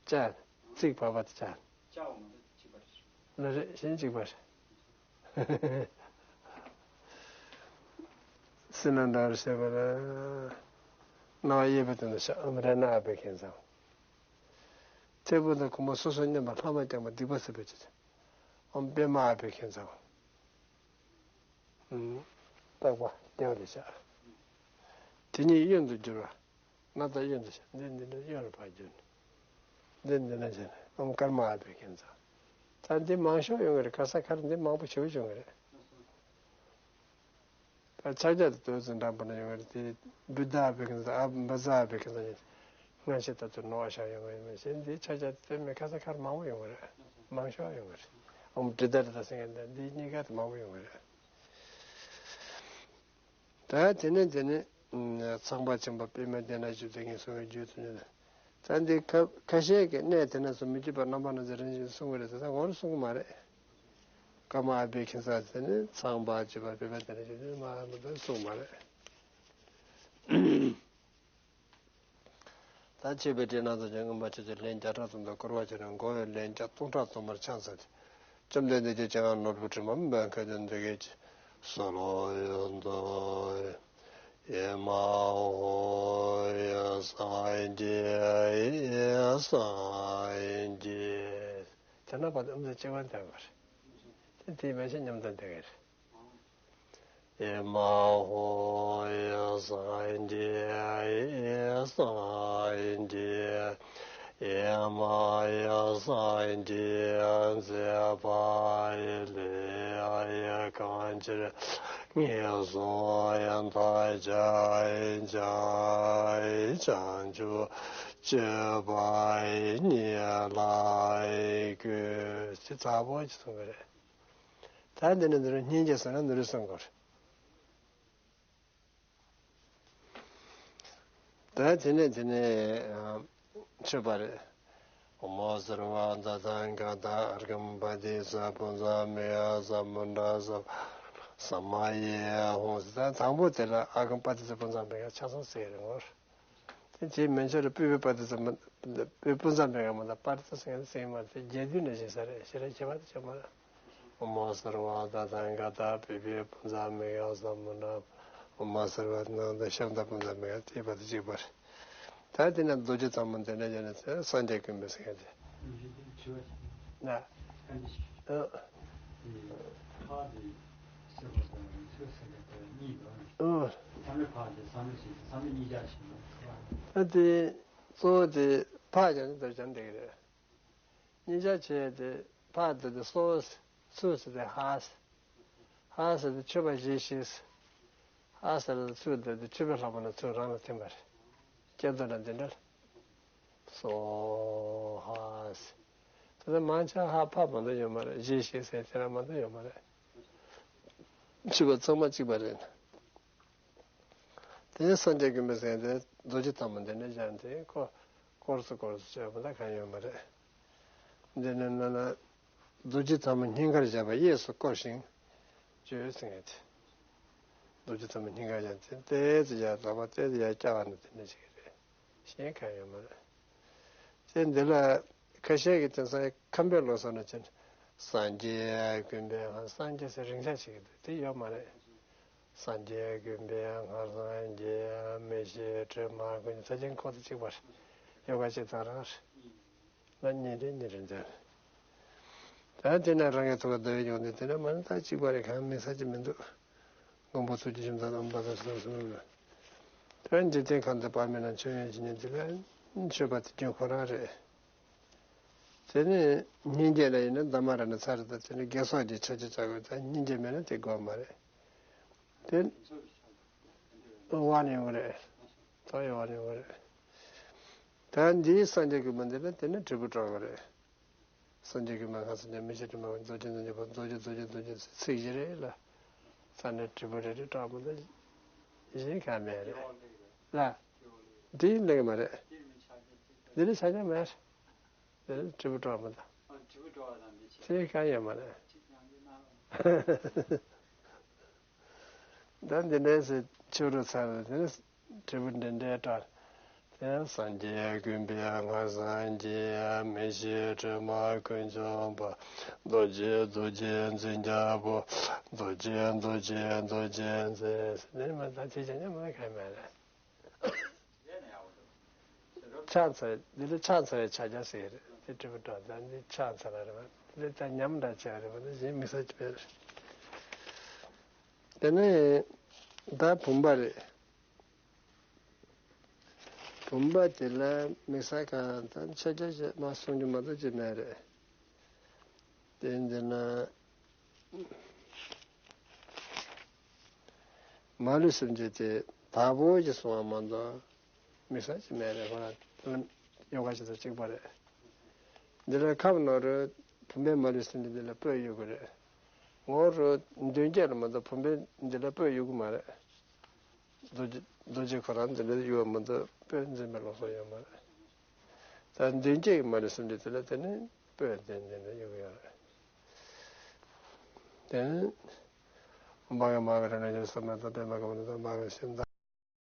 བྱས། ཚིག་བབས་པ་དང་བཅས། ལ་རེད། གཞན་གཅིག་པ་རེད། སྲིན་ལག་འདྲ་བར་བྱེད་པ་ལ། སྣང་བ་གཡས་པའི་སྟེང་དུ་ཤར། ཨོཾ་རཏྣ་ཨ་བྷི་ཥིཉྩ། ཚེ་འཕོ་དང་གུང་མོ་སོ་སོར་མཉམ་པ་ལྷག་མ་རྐྱང་པ་སྡིག་པ་སེལ་བའི་ཕྱིར། ཨོཾ་པདྨ་ཨ་བྷི་ཥིཉྩ། ཨུམ། བཏགས་པ་ལྟེ་བ་ལ་བཞག་དེ་ཉིད་གཡོན་དུ་བསྒྱུར་བ། སྣ་ཐག་གཡོན་དུ་བཞག་འདི་འདི་འདྲ་གཡོན་ལ་ཕར་བསྒྱུར་ནས། འདི་འདི་འདྲ་བྱས་ནས་ཨོཾ་ཀརྨ་ཨ་བྷི་ཥིཉྩ། ད་འདི་མང་ཤོས་ཡོང་གི་རེད། ག་ས་ག་རེ་འདི་མང་པོ་ཞེ་པོ་ཅིག་ཡོང་གི་རེད། ད་ཕྱག་རྒྱ་དེ་ཏོག་ཙམ་འདྲ་པོ་ན་ཡོང་གི་རེད། དེ་བུདྡྷ་ཨ་བྷི་ཥིཉྩ། ཨ་བཛྲ་ཨ་བྷི་ཥིཉྩ་ཡིན། སྔ་ཕྱི་ལྟར་དུ་ནོར་བ་ཞིག་ཡོང་གི་ཡོད་མ་རེད། གཞན་འདི་ཕྱག་རྒྱ་དེ་མེད། ག་ས་ག་རེ་མང་པོ་ཡོང་གི་རེད། མང་ཤོས་ཡོང་གི་རེད། ཨོཾ་ཏྲི་ཏ་རི་ཏ་ཟེར་མཁན་འདི་འདི་གཉིས་ཀ་དེ་མང་པོ་ཡོང་གི་རེད། ད་དེ་ནས་དེ་ནས་ཚངས་པ་ཆེན་པོ་པདྨའི་གདན་ལ་བཞུགས་ཏེ་ངས་གསུང་བའི་རྒྱུད་དུ་ནི། ད་འདི་ཁ་ཁ་ཤས་ཀྱིས་གནས་དེ་ན་སུ་མི་བསྐྱོད་པར་རྣམ་པར་སྣང་མཛད་རིན་ཆེན་གསུང་གི་རེད་ཟེར། ད་ངོ་རུ་གསུང་གི་མ་རེད། ཀརྨ་ཨ་བྷི་ཥིཉྩ་དེ་ནི་ཚངས་པ་ཆེན་པོ་པདྨའི་གདན་ལ་བཞུགས་ཏེ་མ་མི་འདུག་གསུང་གི་མ་རེད། ད་མཆོད་པའི་སྤྲིན་སྣ་ཚོགས་ཀྱིས། མངོན་པར་མཆོད་ཅིང་ལན་བརྒྱ་ཕྲག་ཙམ་དུ་བསྐོར་བར་བྱས་ནས། འགྲོ་བའི་ལན་བརྒྱ་སྟོང་ཕྲག་སྟོང་པར་ཕྱག་འཚལ་ཏེ། བཅོམ་ལྡན་འདས་ཀྱི་སྤྱན་སྔར་ནོར་བུ་དྲི་མ་མེད་པའི་མཁའ་སྤྱོད་འདི་སྐད་ཅེས་གསོལ་ལོ། ཡོན་ཏོ། ཨེ་མ་ཧོ། ཡ་སངས་རྒྱས། ཡ་སངས་རྒྱས། དེ་ན་བར་དུ་ཨོཾ་ཟེར་གཅིག་པ་འདོན་དགོས་རེད། དེ་དེའི་མན་ཆད་མཉམ་དུ་འདོན་གྱི་རེད། ཨེ་མ་ཧོ། ཡ་སངས་རྒྱས། ཡ་སངས་རྒྱས། ཨེ་མ་ཡ་སངས་རྒྱས། མཛད་པ་ཡི་ལས་ཡི་གང་ཕྱིར་ངན་སོང་ཡི་མཐའ་ཡས་བྱང་ཆུབ་སྤྱོད་པ་ཡི་ཉེར་ལེན་ཀུན། ཅི་ཚ་པོ་ཅིག་གསུང་གི་རེད། ད་འདི་ནི་འདི་རུ་སྙིང་རྗེ་སོང་ན་འདི་རུ་གསུང་དགོས་རེད། ད་དེ་ནས་དེ་ནས་མཆོད་པ་རེད། ཨོཾ་སརྦ་ཏ་ཐཱ་ག་ཏ་ཨརྒྷཾ་པ་ཏི་ཙ་པུ་ཛ་མི་ཡ་ས་མུ་ཌ་ས་ས་མ་ཡེ་ཧོ། ད་དང་པོ་དེ་ལ་ཨརྒྷཾ་པ་ཏི་ཙ་པུ་ཛ་མི་ཡ་ཆ་ཚང་ཟེར་རེད་ངོ་། དེ་རྗེས་མན་ཆད་ལ་པུཥྤ་པ་ཏི་ཙ་མ་པུ་པུ་ཛ་མི་ཡ་མ་ད་པ་ཏི་ཙ་ཟེར་ཟེར་མ་རེད། དེ་རྒྱས་བསྡུས་ནས་བཞིན་ས་རེད། ཞེ་དྲག་ཁྱད་པར་དུ་ཆེ་མ་རེད། ཨོཾ་སརྦ་ཏ་ཐཱ་ག་ཏ་པུཥྤ་པུ་ཛ་མི་ཡ་ས་མུ་ཌ། ཨོཾ་སརྦ་ཏ་ནང་དུ་ཤབྡ་པུ་ཛ་མི་ཡ་དེ་བར་དུ་གཅིག་པ་རེད། ད་དེ་ནས་རྡོ་རྗེ་ཐལ་མོ་འདི་ནས་ཀྱང་ནས་སངས་རྒྱས་ཀུན་དགའ་ཟེར་མཁན་དེ། ན། ཨ། ཨ། ཨ་དེ་གཙོ་བོ་དེ་ཕར་ཀྱང་འདིར་ཀྱང་འདེགས་རེད། གཉིས་ཆ་བྱས་ཏེ་ཕར་དེ་དེ་སོ་སོ་ཟེར་ཏེ་ཧ་ཧ་ཟེར་ཏེ་མཆོད་པ་བཞེས་ཤིང་། ཧ་ཟེར་ཏེ་ཚུར་འདེགས་ཏེ་མཆོད་པའི་ལྷག་པ་ནི་ཚུར་རང་ལ་ཐིམ་པ་རེད། སྐྱབས་འགྲོ་ལ་འདི་འདྲ། སོ་ཧ་ཟེར། དེ་ལ་མང་ཆེ་ཧ་ཕ་མ་གཏོགས་ཡོད་མ་རེད། བཞེས་ཤིང་ཟེར་དེ་ལ་མ་གཏོགས་ཡོད་མ་རེད། མཆོད་པ་ཚང་མ་གཅིག་པ་རེད། དེ་ནས་སངས་རྒྱས་ཀུན་དགའ་ཟེར་ཏེ་རྡོ་རྗེ་ཐལ་མོ་འདི་ནས་སྦྱར་ཏེ་ཁོ་སྐོར་སུ་སྐོར་སུ་བྱས་པ་ལ་གང་ཡོད་མ་རེད། འདི་ནས་ན་ན་རྡོ་རྗེ་ཐལ་མོ་སྙིང་གར་བཞག་པ་གཡས་སུ་བསྐོར་ཞིང་བརྗོད་ཟེར་ཏེ། རྡོ་རྗེ་ཐལ་མོ་སྙིང་གར་བཞག་སྟེ་ཏོག་ཙམ་ཡར་ལག་པ་ཏོག་ཙམ་ཡར་བཀྱག་ནས་དེ་ནས་བྱེད་ཀྱི་རེད། གཞན་གང་ཡོད་མ་རེད། དེ་འདི་ལ་ཁ་ཤས་ཀྱིས་དེང་སང་ཁམས་པའི་ལུགས་སྲོལ་ནང་བྱས་ན་སངས་རྒྱས་ཀུན་དགའ་སངས་རྒྱས་ཟེར་རིང་ཆ་བྱེད་ཀྱི་འདུག་དེ་ཡོད་མ་རེད། སངས་རྒྱས་ཀུན་དགའ་སྔར་སངས་རྒྱས་མི་ཤེས་དྲི་མ་ཀུན་ས་ཆེན་ཁོ་ཚོ་གཅིག་པ་རེད། ཡོ་ག་བྱེད་སྟངས་རང་རེད། ང་གཉིས་རེད་གཉིས་རེད་མཛད། ད་དེ་ནས་རང་གི་ཐུགས་ལ་འདོད་ཡོང་དུས་དེ་ནས་མ་ནི་ད་གཅིག་པ་རེད། གང་མི་ས་ཅི་མི་འདུག་མགོན་པོ་ཐུགས་རྗེ་ཆེན་པོ་དང་ཨམ་པ་དང་སོ་སོ་ལ། དེ་འཇིག་རྟེན་ཁམས་དང་བར་མེད་ན་མཆོད་ཡོན་ཇི་སྙེད་འདི་ལ། མཆོད་པ་དེ་རྒྱུན་ཁོ་རང་རེད། དེ་ནས་སྙིང་རྗེ་ལ་ཡིན་ན་འདབ་མ་ར་ན་ཚ་རེད། ད་དེ་ནས་དགེ་སོགས་ཀྱི་ཆ་ཅི་བྱ་དགོས། ད་སྙིང་རྗེ་མེད་ན་དེ་དགོས་མ་རེད། དེ་དབང་ནི་ཡོང་གི་རེད། ད་ཡོང་བ་ནི་ཡོང་གི་རེད། ད་འདིའི་སངས་རྒྱས་ཀྱི་མ་འདི་ལ་དེ་ནས་དྲིལ་བུ་སྤྲོ་གི་རེད། སངས་རྒྱས་ཀྱི་མ་གང་སངས་རྒྱས་མི་ཤེས་དྲི་མ་རྫོགས་ཆེན་རྫོགས་ཆེན་པོ་རྫོགས་ཆེན་རྫོགས་ཆེན་རྫོགས་ཆེན་ཚིག་བཞི་རེད་ལ། ས་ནས་དྲིལ་བུ་རེ་རེ་སྤྲོ་མ་ད་གཞན་གང་མེད་རེད་ལ། འདི་ལེགས་མ་རེད། འདི་ལས་ཆ་ཆ་མེད། དེ་ནི་དྲིལ་བུ་སྤྲོ་མི་འདུག་ཨ། དྲིལ་བུ་སྤྲོ་བ་དང་འདི་ཕྱེ། དེ་གང་ཡོད་མ་རེད། ཅིག་ཡང་འདི་གནང་རོགས། ད་འདི་འདྲའི་ཟེར་ཕྱི་རུ་ཚར་རེད། དེ་ནི་དྲིལ་བུ་འདི་འདྲའི་སྤྲོ། དེ་སངས་རྒྱས་ཀུན་པའི་ངོ་བོ་སངས་རྒྱས། མི་ཤེས་དྲི་མ་ཀུན་བྱང་བ། རྡོ་རྗེ་རྡོ་རྗེ་འཛིན་རྒྱལ་པོ། རྡོ་རྗེ་རྡོ་རྗེ་རྡོ་རྗེ་འཛིན། དེ་ནི་མ་ད་ཅི་བྱས་ཀྱང་མ་གང་མེད་རེད། ཕྱག་འཚལ། འདི་ལ་ཕྱག་འཚལ་བའི་ཕྱག་རྒྱ་ཟེར་གྱི་རེད། དེ་དྲིལ་བུ་སྤྲོ། ད་འདི་ཕྱག་འཚལ་བ་རེད་པ། འདི་ལ་ད་ཉམས་འདྲ་བྱས་པ་རེད་པ། འདི་གཞན་དམིགས་བསལ་གྱི་མེད་རེད། དེ་ནས་ད་བུམ་པ་རེད། བུམ་པ་དེ་ལ་དམིགས་བསལ་གང་ད་ཕྱག་རྒྱ་བྱས་མ་གསུང་རྒྱུ་མ་གཏོགས་ཅི་མེད་རེད། དེ་འདི་ན། མ་ལུས་སེམས་ཅན་དེ་བ་སྤུ་ཅིག་སོང་བ་མ་གཏོགས་དམིགས་བསལ་ཅིག་མེད་རེད། ཁོ་རང་ཡོ་ག་ཅིག་དང་གཅིག་པ་རེད། འདི་ལ་ཁམས་ནང་རུ་བུམ་པའི་མ་ལུས་སེམས་ཅན་འདི་ལ་སྤོས་ཡོད་ཀྱི་རེད། ངོ་རུ་མདུན་བསྐྱེད་ལ་མ་གཏོགས་བུམ་པའི་འདི་ལ་སྤོས་ཡོད་ཀྱི་མ་རེད། རྡོ་རྗེ་རྡོ་རྗེ་ཁོ་རང་འདི་འདྲ་ཡོད་མ་གཏོགས་སྤོས་འཛིན་པའི་ལུགས་སྲོལ་ཡོད་མ་རེད། ད་མདུན་བསྐྱེད་ཀྱི་མ་ལུས་སེམས་ཅན་དེ་ལ་དེ་ནི་སྤོས་འཛིན་འཛིན་པའི་ཡོད་ཀྱི་ཡོད་རེད། དེ་ནི་མ་ག་མ་ག་ར་ན་ཡོད་ས་མ་ད་པད་མ་ག་མ་ན་ད་མ་ག་ཤིན་ད།